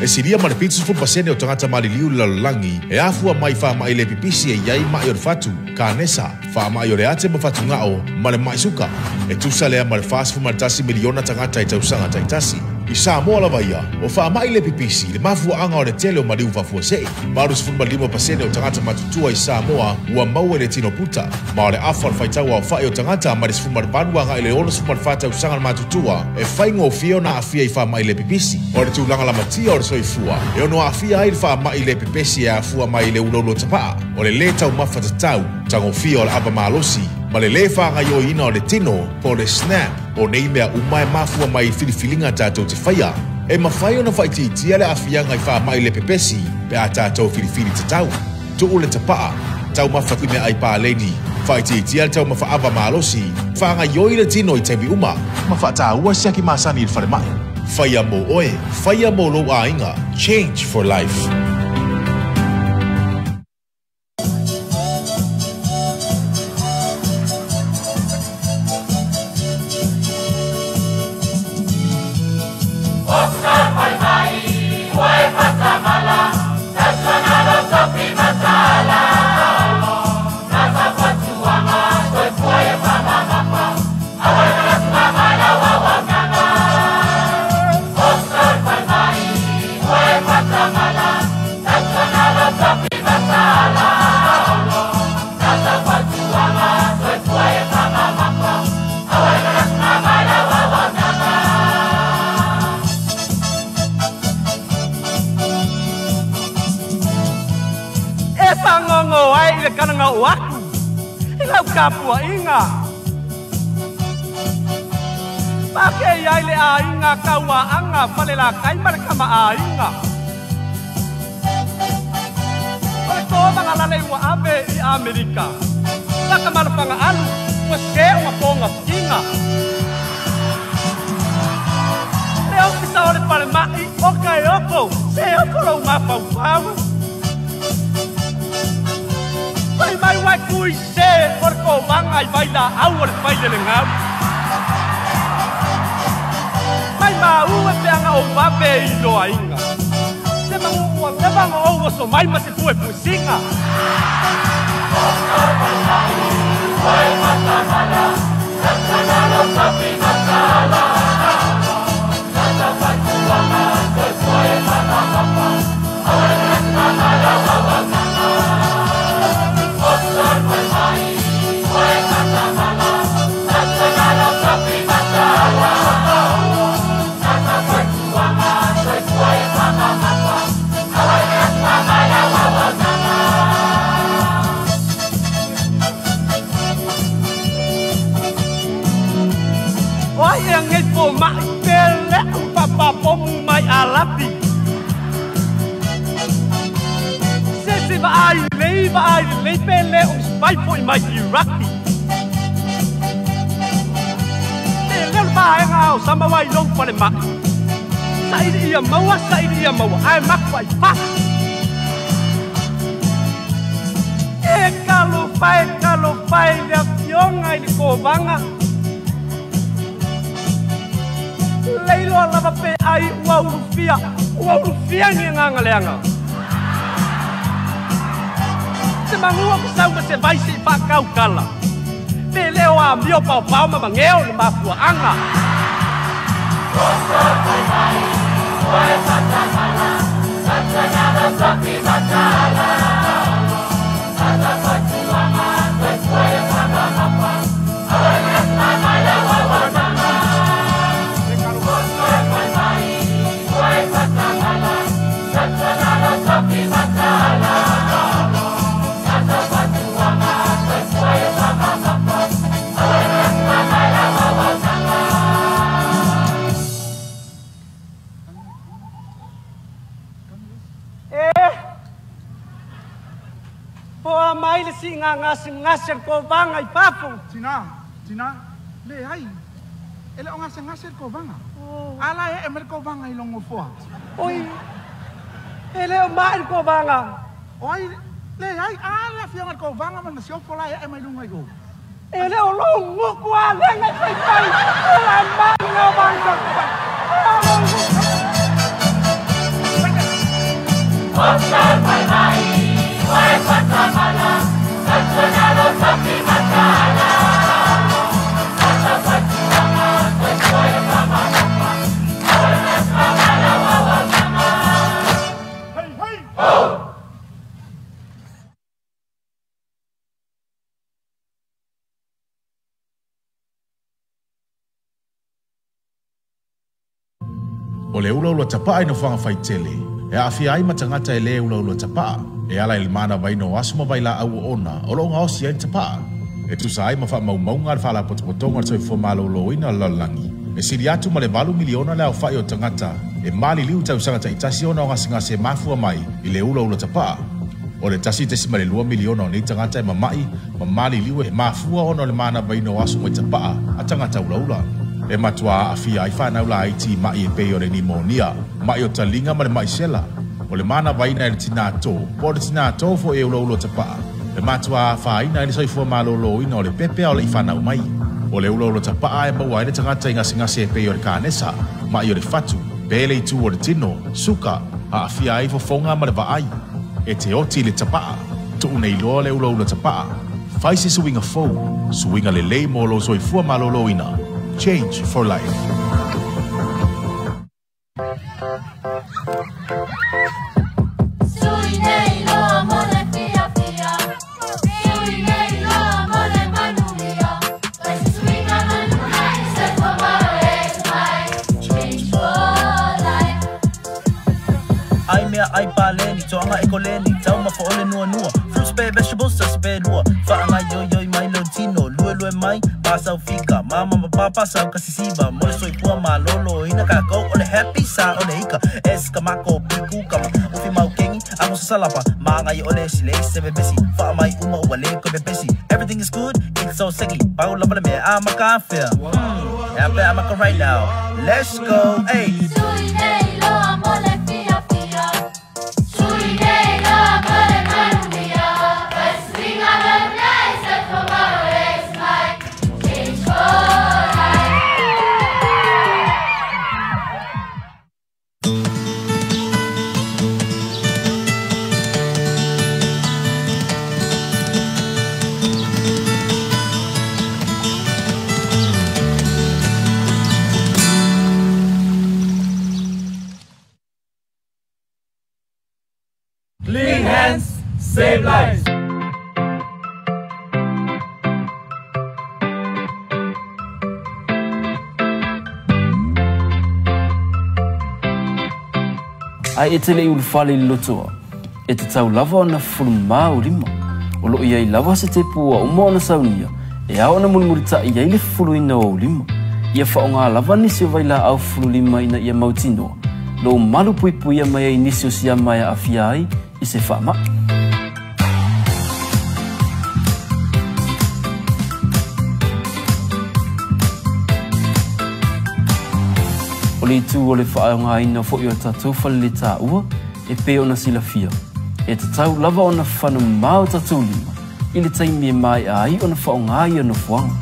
E siria ma le 70% o tagata maliliu le lalolagi e afua mai faama'i le pipisi e iai ma'i o le fatu, kānesa, faama'i o le ate ma fatuga'o ma le ma'i suka. E tusa lea ma le 41 miliona tagata i tausaga taitasi. I Samoa lava ia, o faama'i le pipisi le mafua'aga o le tele o maliu faafuasei. 85% o tagata matutua i Samoa ua maua i le tino puta. Ma o le afa o le faitau aofa'i o tagata ma le 18 aga'i le 64 tausaga le matutua e faigofie ona aafia i faama'i le pipisi. O le tulaga lamatia o le soifua, e ono aafia ai le faama'i le pepesi e afua mai i le ulaula tapaa. O le lē taumafa tatau, tagofia o le ava malosi, ma le lē fāgaioina o le tino po le SNAP. O nei mea uma e mafua mai i filifiliga tatou te faia. E mafai ona faaitiitia le aafiaga i faama'i le pepesi pe a tatou filifili tatau. Tuu le tapaa, taumafa i mea ai paleni, faaitiitia le taumafa ava malosi, faagaioi le tino i taimi uma, ma faataua siaki masani i le falemai. Faia mō oe, faia mō lou aiga. Change for life. Mama. Faalogo ai i le kalaga o aku i lau tapuaʻiga. Pakei ai le aiga kauaʻaga falelakai ma le kamaʻāiga. O le tomagalale ua ave i Amerika. Laka alu ua se o mapoga fikiga. Le ofisa o le falemaʻi o ka e oko se oko lou mafaufau. Fai mai uai kui se o le kovaga i vailaau o le failelegau. Mai maʻu e peaga ou vave i loaiga. Se maguʻu alevaga ou oso mai ma se puepuesiga. Mai pele papa pomu mai alapi. Se se va ai lei pele o spai foi mai Iraki. Te leo vaega o sama wai long pale mai. Saili ia maua, saili ia maua, ai maku ai pa. E kalo fai le afioga i le kovaga. Leiloa lava pe ai ua ulufia ni agaga leaga. Se magua kusau ma se vai se i faakaukala. Pe leo amio paopao ma mageo le mafuaaga. Poa mai le siʻiga gasegase le kovaga i fafo. Tina, tina, le ai. E le o gasegase le kovaga. Ala e e mai le kovaga i logo foa. Oi, e le o maʻi le kovaga. Oi, le ai, a le afioga le kovaga ma le masiofo la e e mai luga i o. E le o loguku alega i faifai. O la maʻi le kovaga. O le ulaula tapaa i nofoaga faitele, e aafia ai ma tagata e lē ulaula tapaa, e ala i le manavaina o aso ma vailaau oona o loo gaosi ai le tapaa. E tusa ai ma faamaumauga a le faalapotopotoga o le soifua malōlōina o le lalolagi. E sili atu ma le 8 miliona le aofaʻi o tagata e maliliu tausaga taʻitasi ona o gasegase mafua mai i le ulaula tapaa. O le 1.2 miliona o nei tagata e mamaʻi ma maliliu e mafua ona o le manavaina o aso mai tapaa a tagata ulaula. E matua aafia ai whanau la aiti mai e pei o le nimonia, mai o talinga ma le mai sela. O le mana vaina e le tina tō, po le tina tō fo e ula ula tapaa. Le matua whaina e le soifua malōlōina o le pepea o le i whanau mai. O le ula ula tapaa e maua e le tangata i ngasengase e pei o le kānesa, mai o le fatu, pele i tū o le tino, suka, aafia ai fofonga ma le vaai. E te oti le tapaa, tuu nei loa le ula ula tapaa. Fai se suinga fou, suinga le lei mō lo soifua malōlōina. Change for life. Ai mea ai paleni, toanga e koleni, taumafa o le nuanua. Fruits pe vegetables tasi pe lua. Faagaioioi mai lou tino, luelue mai pasau fika. Mama ma papa sau kasisiva, mo le soifua malōlōina kākou o le happy sa o le ika. Es ka mako piku kama, ufi mau kengi, ago sasalapa. Magai o le sile se bebesi, faamai uma ua le koe pepesi. Everything is good, it's so sexy. Pau lava le mea a makafea. Happy I'm right now. Let's go, hey. Clean hands, save lives. Ae e te leʻi ulufale i le lotoa, e tatau lava ona fufulumamā ou lima. O loo i ai lava se tepu ua uma ona saunia, e ao ona mulimulitaʻi ai le fufuluina o ou lima. Ia faaaogā lava nisi o vailaau fufulu lima ina ia mautinoa, lou malu puipuia mai ai nisi o siama e aafia ai i se faamaʻi. O le itu o le faaaogāina foʻi o tatou faleletaua e pei ona silafia, e tatau lava ona fanumā o tatou lima i le taimi e maeʻa ai ona faaaogā ia nofoaga.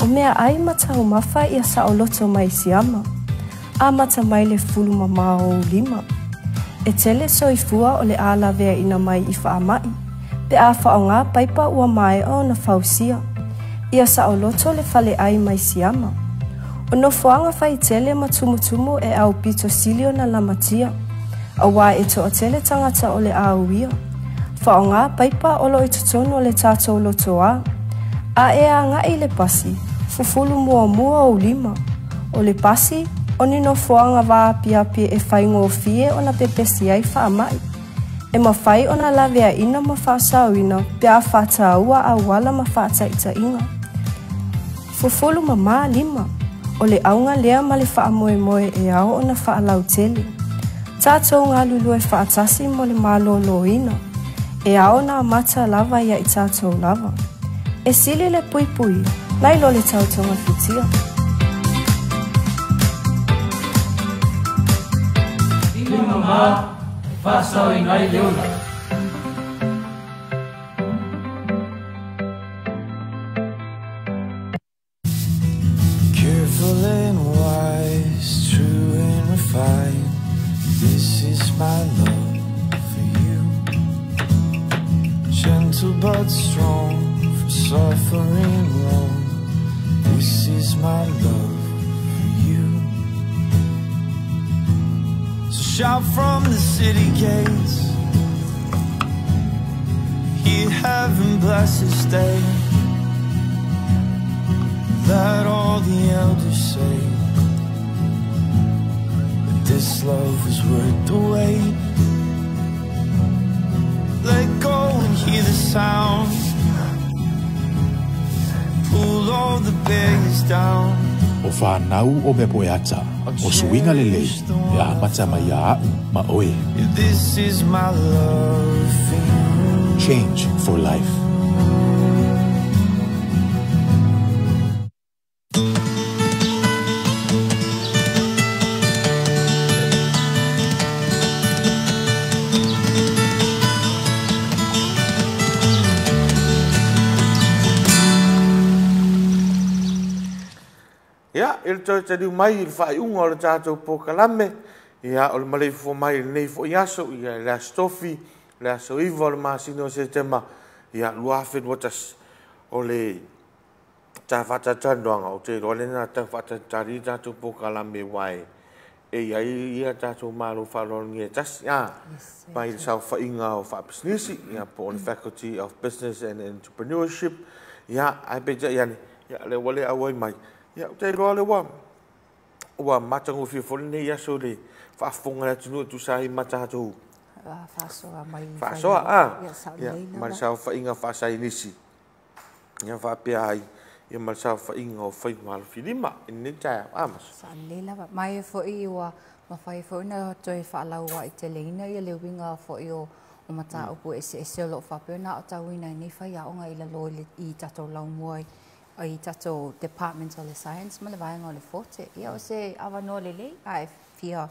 O meaʻai ma taumafa ia saʻoloto mai siama, amata mai le fulu mamā o ou lima. E tele soifua o le a laveaʻina mai i faamaʻi, pe a faaaogā paipa ua maeʻa ona fausia. Ia saʻoloto le faleʻai mai siama. O nofoaga faitele ma tumutumu e aupito sili ona lamatia, auā e toʻatele tagata o le a uia. Faaaogā paipa o loo i totonu o le tatou lotoā. A e agaʻi i le pasi, fufulu muamua ou lima. O le pasi, o ni nofoaga vaapiapi e faigofie ona pepesi ai faamaʻi. E mafai ona laveaʻina ma faasaoina pe a faataua auala ma faataʻitaʻiga. Fufulu mamā lima, o le auga lea ma le faamoemoe e ao ona faalautele. Tatou galulue faatasi mo le malōlōina, e ao ona amata lava ia i tatou lava. E sili le puipuia, nai lo le tautogafitia. Lima mamā, faasaoina ai le ola. Careful and wise, true and refined, this is my love for you. Gentle but strong, from suffering long, this is my love for you. So shout from the city gates, hear heaven bless this day. Let all the elders say that this love was worth the wait. Let go and hear the sound, pull all the barriers down. O whanau o mea poe ata, o suinga lelei, e amata mai ia a'u ma oe. This is my love for you. Change for life. Ia, e le toe taliu mai i le faaiuga o le tatou polokalame, ia, o le maleifua mai i lenei foʻi aso, ia, le aso tofi, le aso 9 o le masina o Setema, ia, 2021, o le ta faatatalanoaga, ou te iloa lena tau faatalitali le tatou polokalame uae e iai ia tatou malo faaaloalogia e tasi, a, mai le saofaiga o faapisinisi, ia, po o le Faculty of Business and Entrepreneurship, ia, ae peitai ane, ia, lea ua le auai mai. Ia, ou te iloa le ua Ua matagofie foi lenei aso i le faafofoga a le atunuu e tusa ai ma tatou faasoa mai faasoa a ma le saofaiga faasaienisi ia faapea ai ia ma le saofaiga o Faimalotofilima i lenei taeao. Mas. Saolelei lava. Mai foi ua mafai foi ona toe faalauaiteleina ia le uiga foi o mataupu eseese o lo o faapea ona aotauina i nei faiaoga i lalo i tatou laumua i tatou departments o le science ma le vaega o le forte. Ia o se avanoa lelei, a e fia,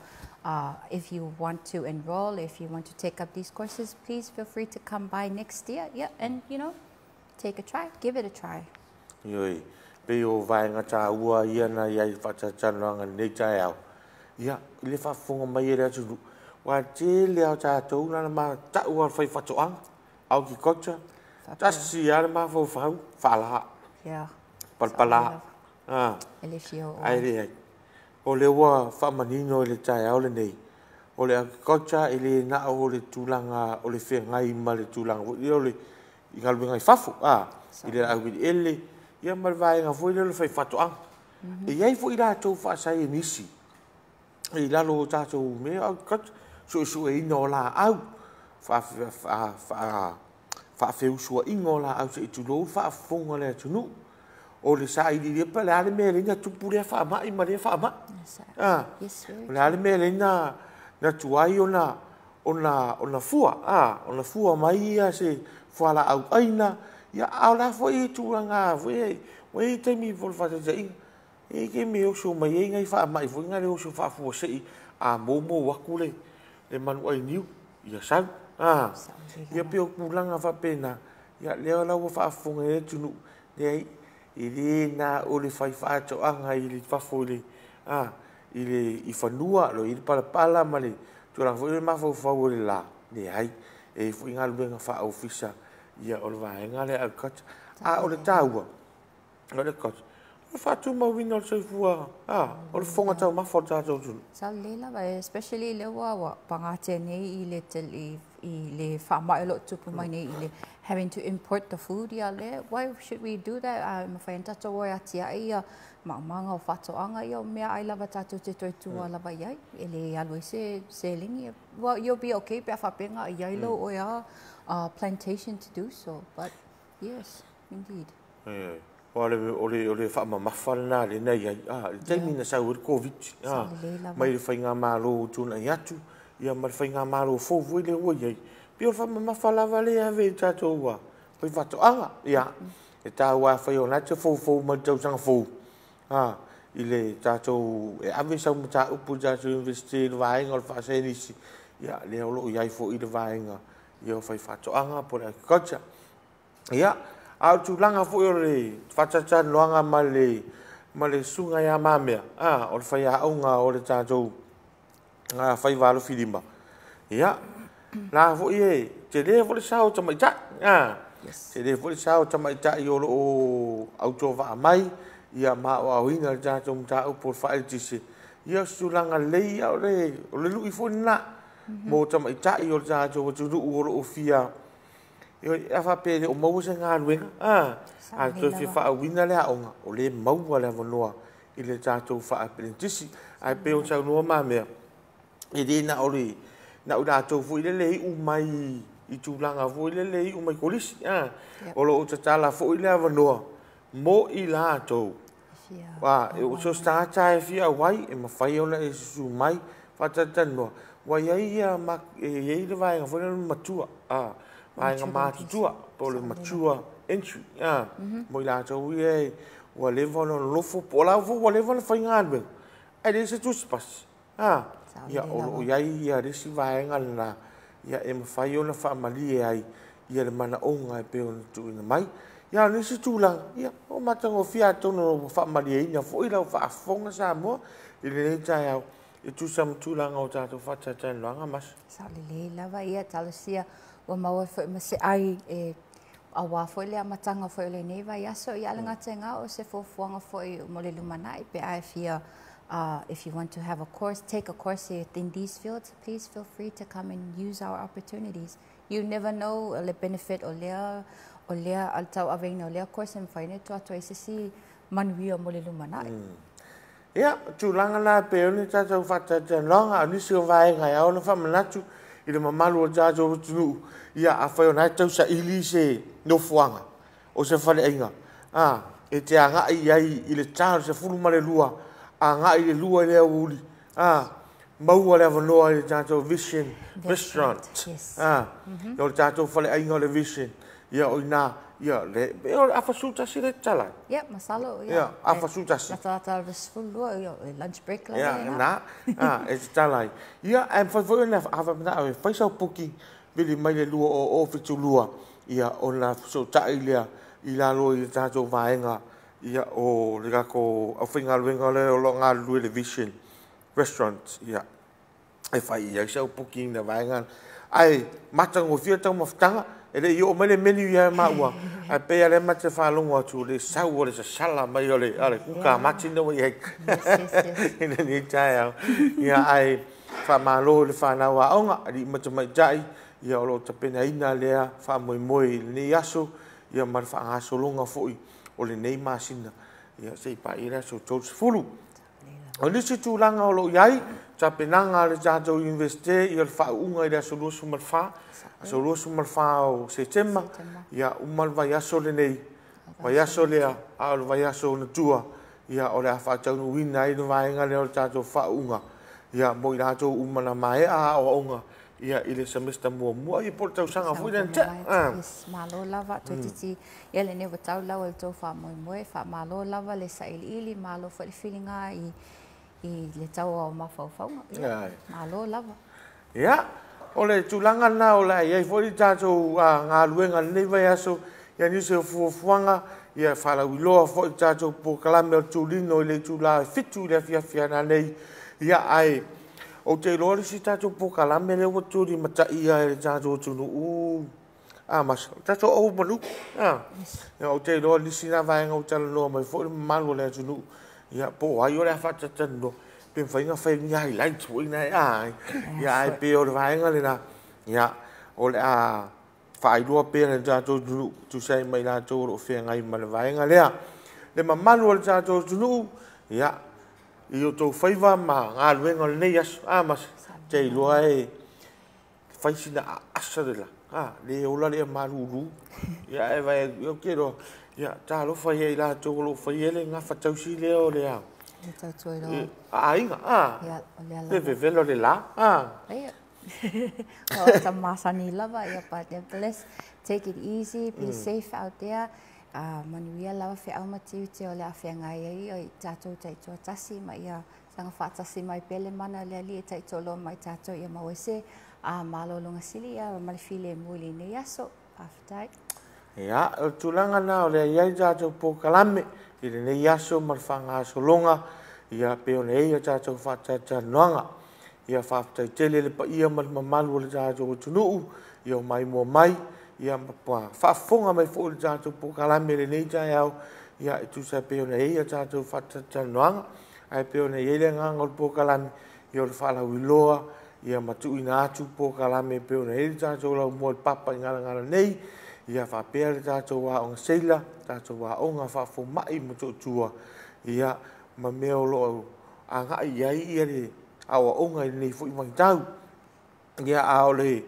if you want to enroll, if you want to take up these courses, please feel free to come by next year, yeah, and take a try, give it a try. Ioe, pei o vaega taua ia na i ai faatalatalanoaga i lenei taeao. Ia, i le faafofoga mai e le atunuu, ua tele lava o tatou na ona matau lava o le faifaatoaga, agriculture, tasi lava le mafaufau, faala, palapala, ae leai. O lea ua faamanino i le taeao lenei, o le agriculture e le na o le tulaga o le feagai ma le tulaga foi lea o le i galuega i fafo, i le aueleele, ia ma le vaega foi lea o le faifaatoaga. E i ai foi latou faasaienisi i lalo o tatou mea agriculture, suesueina o laau, faafeusuaiga o laau se i tulou le faafofoga a le atunuu. O le sailiilia pe o le a le mea e ala ai ona tupu lea faamai ma lea faamai. O le a le mea e ala ai ona tuai ona fua, ona fua mai ia se fualaau aina, ia, a o la foi tulaga foi ua i ai taimi mo le faataitaiga, e i ai taimi e oso mai ai nai faamai foi na le oso faafuasei, a mou atu le manuai niu, ia sau. Ia pei o tulaga faapena, ia lea la ua faafofoga i le atunuu, leai, e le na o le fai faatoaga i le fafo i le i fanua, lo i le palapala ma le tulaga foi le mafaufau o le la, leai, e i foi galuega faaofisa ia o le vaega lea agriculture. A o le taua, o le agriculture, o le faatumauina o le soifua, o le fofoga taumafa o le tatou atunuu. Saolelei lava, especially lea ua pagatia nei i le faamai o lo o tupu mai nei i le having to import the food, ia le, why should we do that? Mafai ona tatou o e atiae ia maumauga o faatoaga, ia o mea ai lava tatou te toe tua lava i ai, e le alu ai se seleni. Well, you'll be okay pe a faapea i ai lau oe a plantation to do so, but yes, indeed. O le faamamafa lena lena i ai, le taimi na sau ai le Covid, mai le faigamalo tunai atu, ia ma le faigamalo fou foi lea ua i ai. Pei o le faamamafa lava lea ave i tatou faifaatoaga, ia, e taua fai o la te foufou mai le tausaga fou, i le tatou, e ave sau mataupu i tatou university i le vaega o le faasaienisi, ia, lea o lo o i ai foi le vaega ia o faifaatoaga po o le agriculture. Ia, a o tulaga foi o le faatalatalanoaga ma le susuga ia Mamea, o le faiaoga o le tatou Faivaalofilima, ia, la foi e tele foi le sao o tamaitai, tele foi le sao o tamaitai o lo o autovaa mai, ia ma aoaoina le tatou mataupu o le faaeletise, ia o se tulaga lelei, o le lui foi lena mo tamaitai o le tatou atunuu o lo o fia a faapea e le o maua se galuega, a toe fia faauiina le aoga, o le maua le avanoa i le tatou faa-aprenitisi. Ae pei o saunoa Mamea, e le na o le na o latou foi lele iu mai i tulaga foi lele iu mai kolisi, o lo o tatala foi le avanoa mo i latou. O so se tagata e fia auai, e mafai ona e susu mai faatalatalanoa. Ua i ai le vaega foi lele matua, vaega matutua, po o le mature entry, mo i latou ia ua leva ona nonofo, po o la foi ua leva ona faigaluega, ae leai se tusipasi. Ia, o lo o i ai ia le isi vaega lena, ia e mafai ona faamalie ai ia le manaoga e pei ona tuuina mai. Ia, o nisi tulaga, ia, o matagofie atonu ua faamalieina foi lau faafofoga Samoa i lenei taeao e tusa ma tulaga o tatou faatalatalanoaga, Masa. Saolelei lava, ia, talosia ua maua foi ma se ai e aua foi le amataga foi o lenei vaiaso, ia le gataga o se fuafuaga foi mo le lumanai pe a e fia. If you want to have a course, take a course in these fields, please feel free to come and use our opportunities. You never know le benefit o lea al tau aveina o lea course e mafai ona tua atu ai se isi manuia mo le lumanai. Ia, tulaga la pe o ni tatou faatalatalanoaga, o nisi o vaega e ao ona faamanatu i le mamalu o le tatou atunuu, ia afai o lena e tausaili se nofoaga o se faleaiga, e te agai i ai i le ta o le 12, agai i le 2 i le aoauli, maua le avanoa i le tatou Vision Restaurant. O le tatou faleaiga o le Vision, ia o i ina, ia, le, o le afa 11 le tatala ai. Ia, masalo, ia. Ia, afa 11. Latalata le 12, ia, lunch break lava. Ia, na, e tatala ai. Ia, ae mafai foi ona, a faapena, e fai sau booking, vili mai le 20072, ia, ona fesootai lea i lalo i le tatou vaega, ia, o le tatou aufaigaluega lea o lo o galulue i le Vision Restaurant, ia, e fai i ai sau booking na vaega. Ae matagofie le taumafataga, e le i oo mai le menu ia maua, ae pei lava lea ma te faalogo atu le sau o le sasala mai o le kuka a Martin ua i ai i lenei taeao. Ia, ae faamalo i le fanau aoga, alii ma tamaitai, ia o lo o tapenaina lea faamoemoe i lenei aso, ia ma le faagasologa foi o lenei masina, ia se i paia le aso 30. O nisi tulaga o lo o i ai, tapenaga a le tatou Iunivesite, ia le faauuga i le aso 24, aso 24 o Setema, ia uma le vaiaso lenei, vaiaso lea, a o le vaiaso ona tua, ia o le a faataunuuina ai le vaega lea o le tatou faauuga, ia mo i latou uma na maea aoaoga, ia i le semester muamua, ia po o le tausaga foi lea na tea. Yes, malo lava, toeitiiti, ia lenei ua tau lau o le tou faamoemoe, faamalo lava le sailiili, malo foi le filiga i le tau o mafaufauga. Ia, malo lava. Ia, o le tulaga lena o le a i ai foi le tatou galuega lenei vaiaso, ia nisi o fuafuaga, ia faalauiloa foi le tatou polokalame o le tulino i le itula e 7 i le afiafi ananei. Ia, ae ou te iloa le isi tatou polokalame lea ua tulimataia e le tatou atunuu, masa, o tatou ou manu. Ia, ou te iloa nisi na vaega ua talanoa mai foi le mamalu o le atunuu, ia, po o ai o le a faatatalanoa, pe mafai ona fai ni highlights foi na e, ia, ae pe o le vaega lena, ia, o le a faailoa pea le tatou atunuu, tusa ai mai latou o lo o feagai ma le vaega lea. Le mamalu o le tatou atunuu, ia, i o tou faiva ma galuega o lenei aso, masa, te iloa e fai sina aasa le la, le ola le malulu, ia, e vai, ia, ke loa, ia, talofa ia i latou o lo o faia le gafatausi lea o le a. Le tautua i loa. Aiga, Ia, o le ala. Le vevelo le la, Ia. O ta masani lava, ia, but nevertheless, take it easy, be safe out there. Manuia lava feau ma tiute o le a feagai ai o i tatou taitoa tasi, ma ia saga faatasi mai pea le mana o le Alii e taitolo mai tatou ia maua se malologa sili ia ma le filemu i lenei aso. Faafetai. Ia, o le tulaga na o le i ai tatou polokalame i lenei aso ma le faagasologa, ia pe ona i ai a tatou faatalatalanoaga. Ia faafetai tele le paia ma le mamalu o le tatou atunuu, ia o maimoa mai, ia ma faafofoga mai foi le tatou polokalame i lenei taeao, ia e tusa pe ona i ai a tatou faatalatalanoaga, ae pe ona i ai le agaga o le polokalame, ia o le faalauiloa, ia ma tuuina atu polokalame pe ona i ai le tatou laumua i le papa i Galagala nei, ia faapea le tatou aoga seila, tatou aoga faafomai ma toatua, ia ma mea o lo o agai i ai ia le aoaoga i lenei foi vaitau. Ia, a o le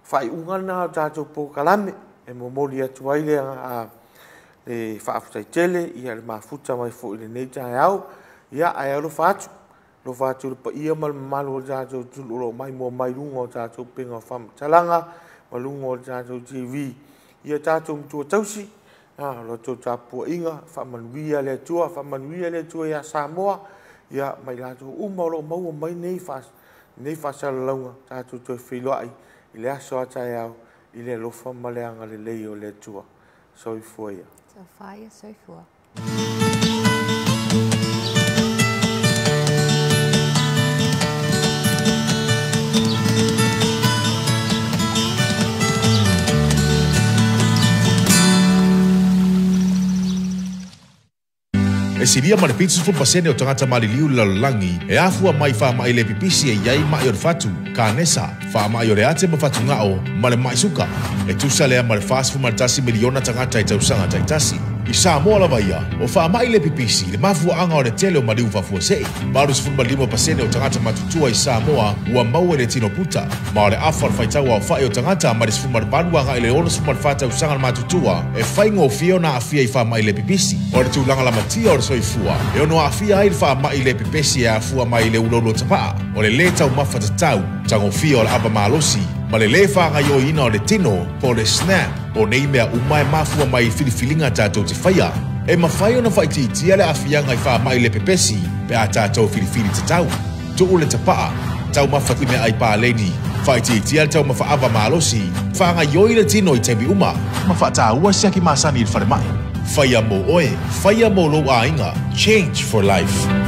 faaiuga lena o tatou polokalame e momoli atu ai le faafetai tele, ia le mafuta mai foi i lenei taeao. Ia, ae alofa atu, alofa atu le paia ma le mamalu o le tatou atunuu o lo o maimoa mai luga o tatou upega o faamatalaga ma luga o le tatou TV. Ia tatou matua tausi, lo tou tapuaiga, faamanuia le Atua, faamanuia le Atua ia Samoa, ia mai latou uma o lo o maua mai nei faasalalauga, tatou toe feiloai i le aso a taeao i le alofa ma le agalelei o le Atua. Soifua ia. Soifua ia, soifua. E silia ma le 70% o tagata maliliu le lalolagi e afua mai faama'i le pipisi e i ai ma'i o le fatu, kanesa, faama'i o le ate ma fatuga'o ma le ma'i suka. E tusa lea ma le 41 miliona tagata i tausaga taitasi. I Samoa lava ia, o faamaʻi le pipisi le mafuaaga o le tele o maliu faafuasei. 85% o tagata matutua i Samoa ua maua i le tino puta, ma o le afa o le faitau aofaʻi o tagata mai le 18 agaʻi le 64 tausaga le matutua e faigofie ona aafia i faamaʻi le pipisi. O le tulaga lamatia o le soifua e ono aafia ai le faamaʻi le pepesi e afua mai i le uloulo tapaa, o le lē taumafa tatau, tagofia o le ava malosi, ma le lē faagaioiina o le tino po o le SNAP. O nei mea uma e mafua mai i filifiliga tatou te faia. E mafai ona faaitiitia le aafiaga i faamaʻi le pepesi pe a tatou filifili tatau. Tuu le tapaa, taumafa i meaai paleni, faaitiitia le taumafa ava malosi, faagaioi le tino i taimi uma, ma faataua siaki masani i le falemai. Faia mo oe, faia mo lou aiga. Change for life.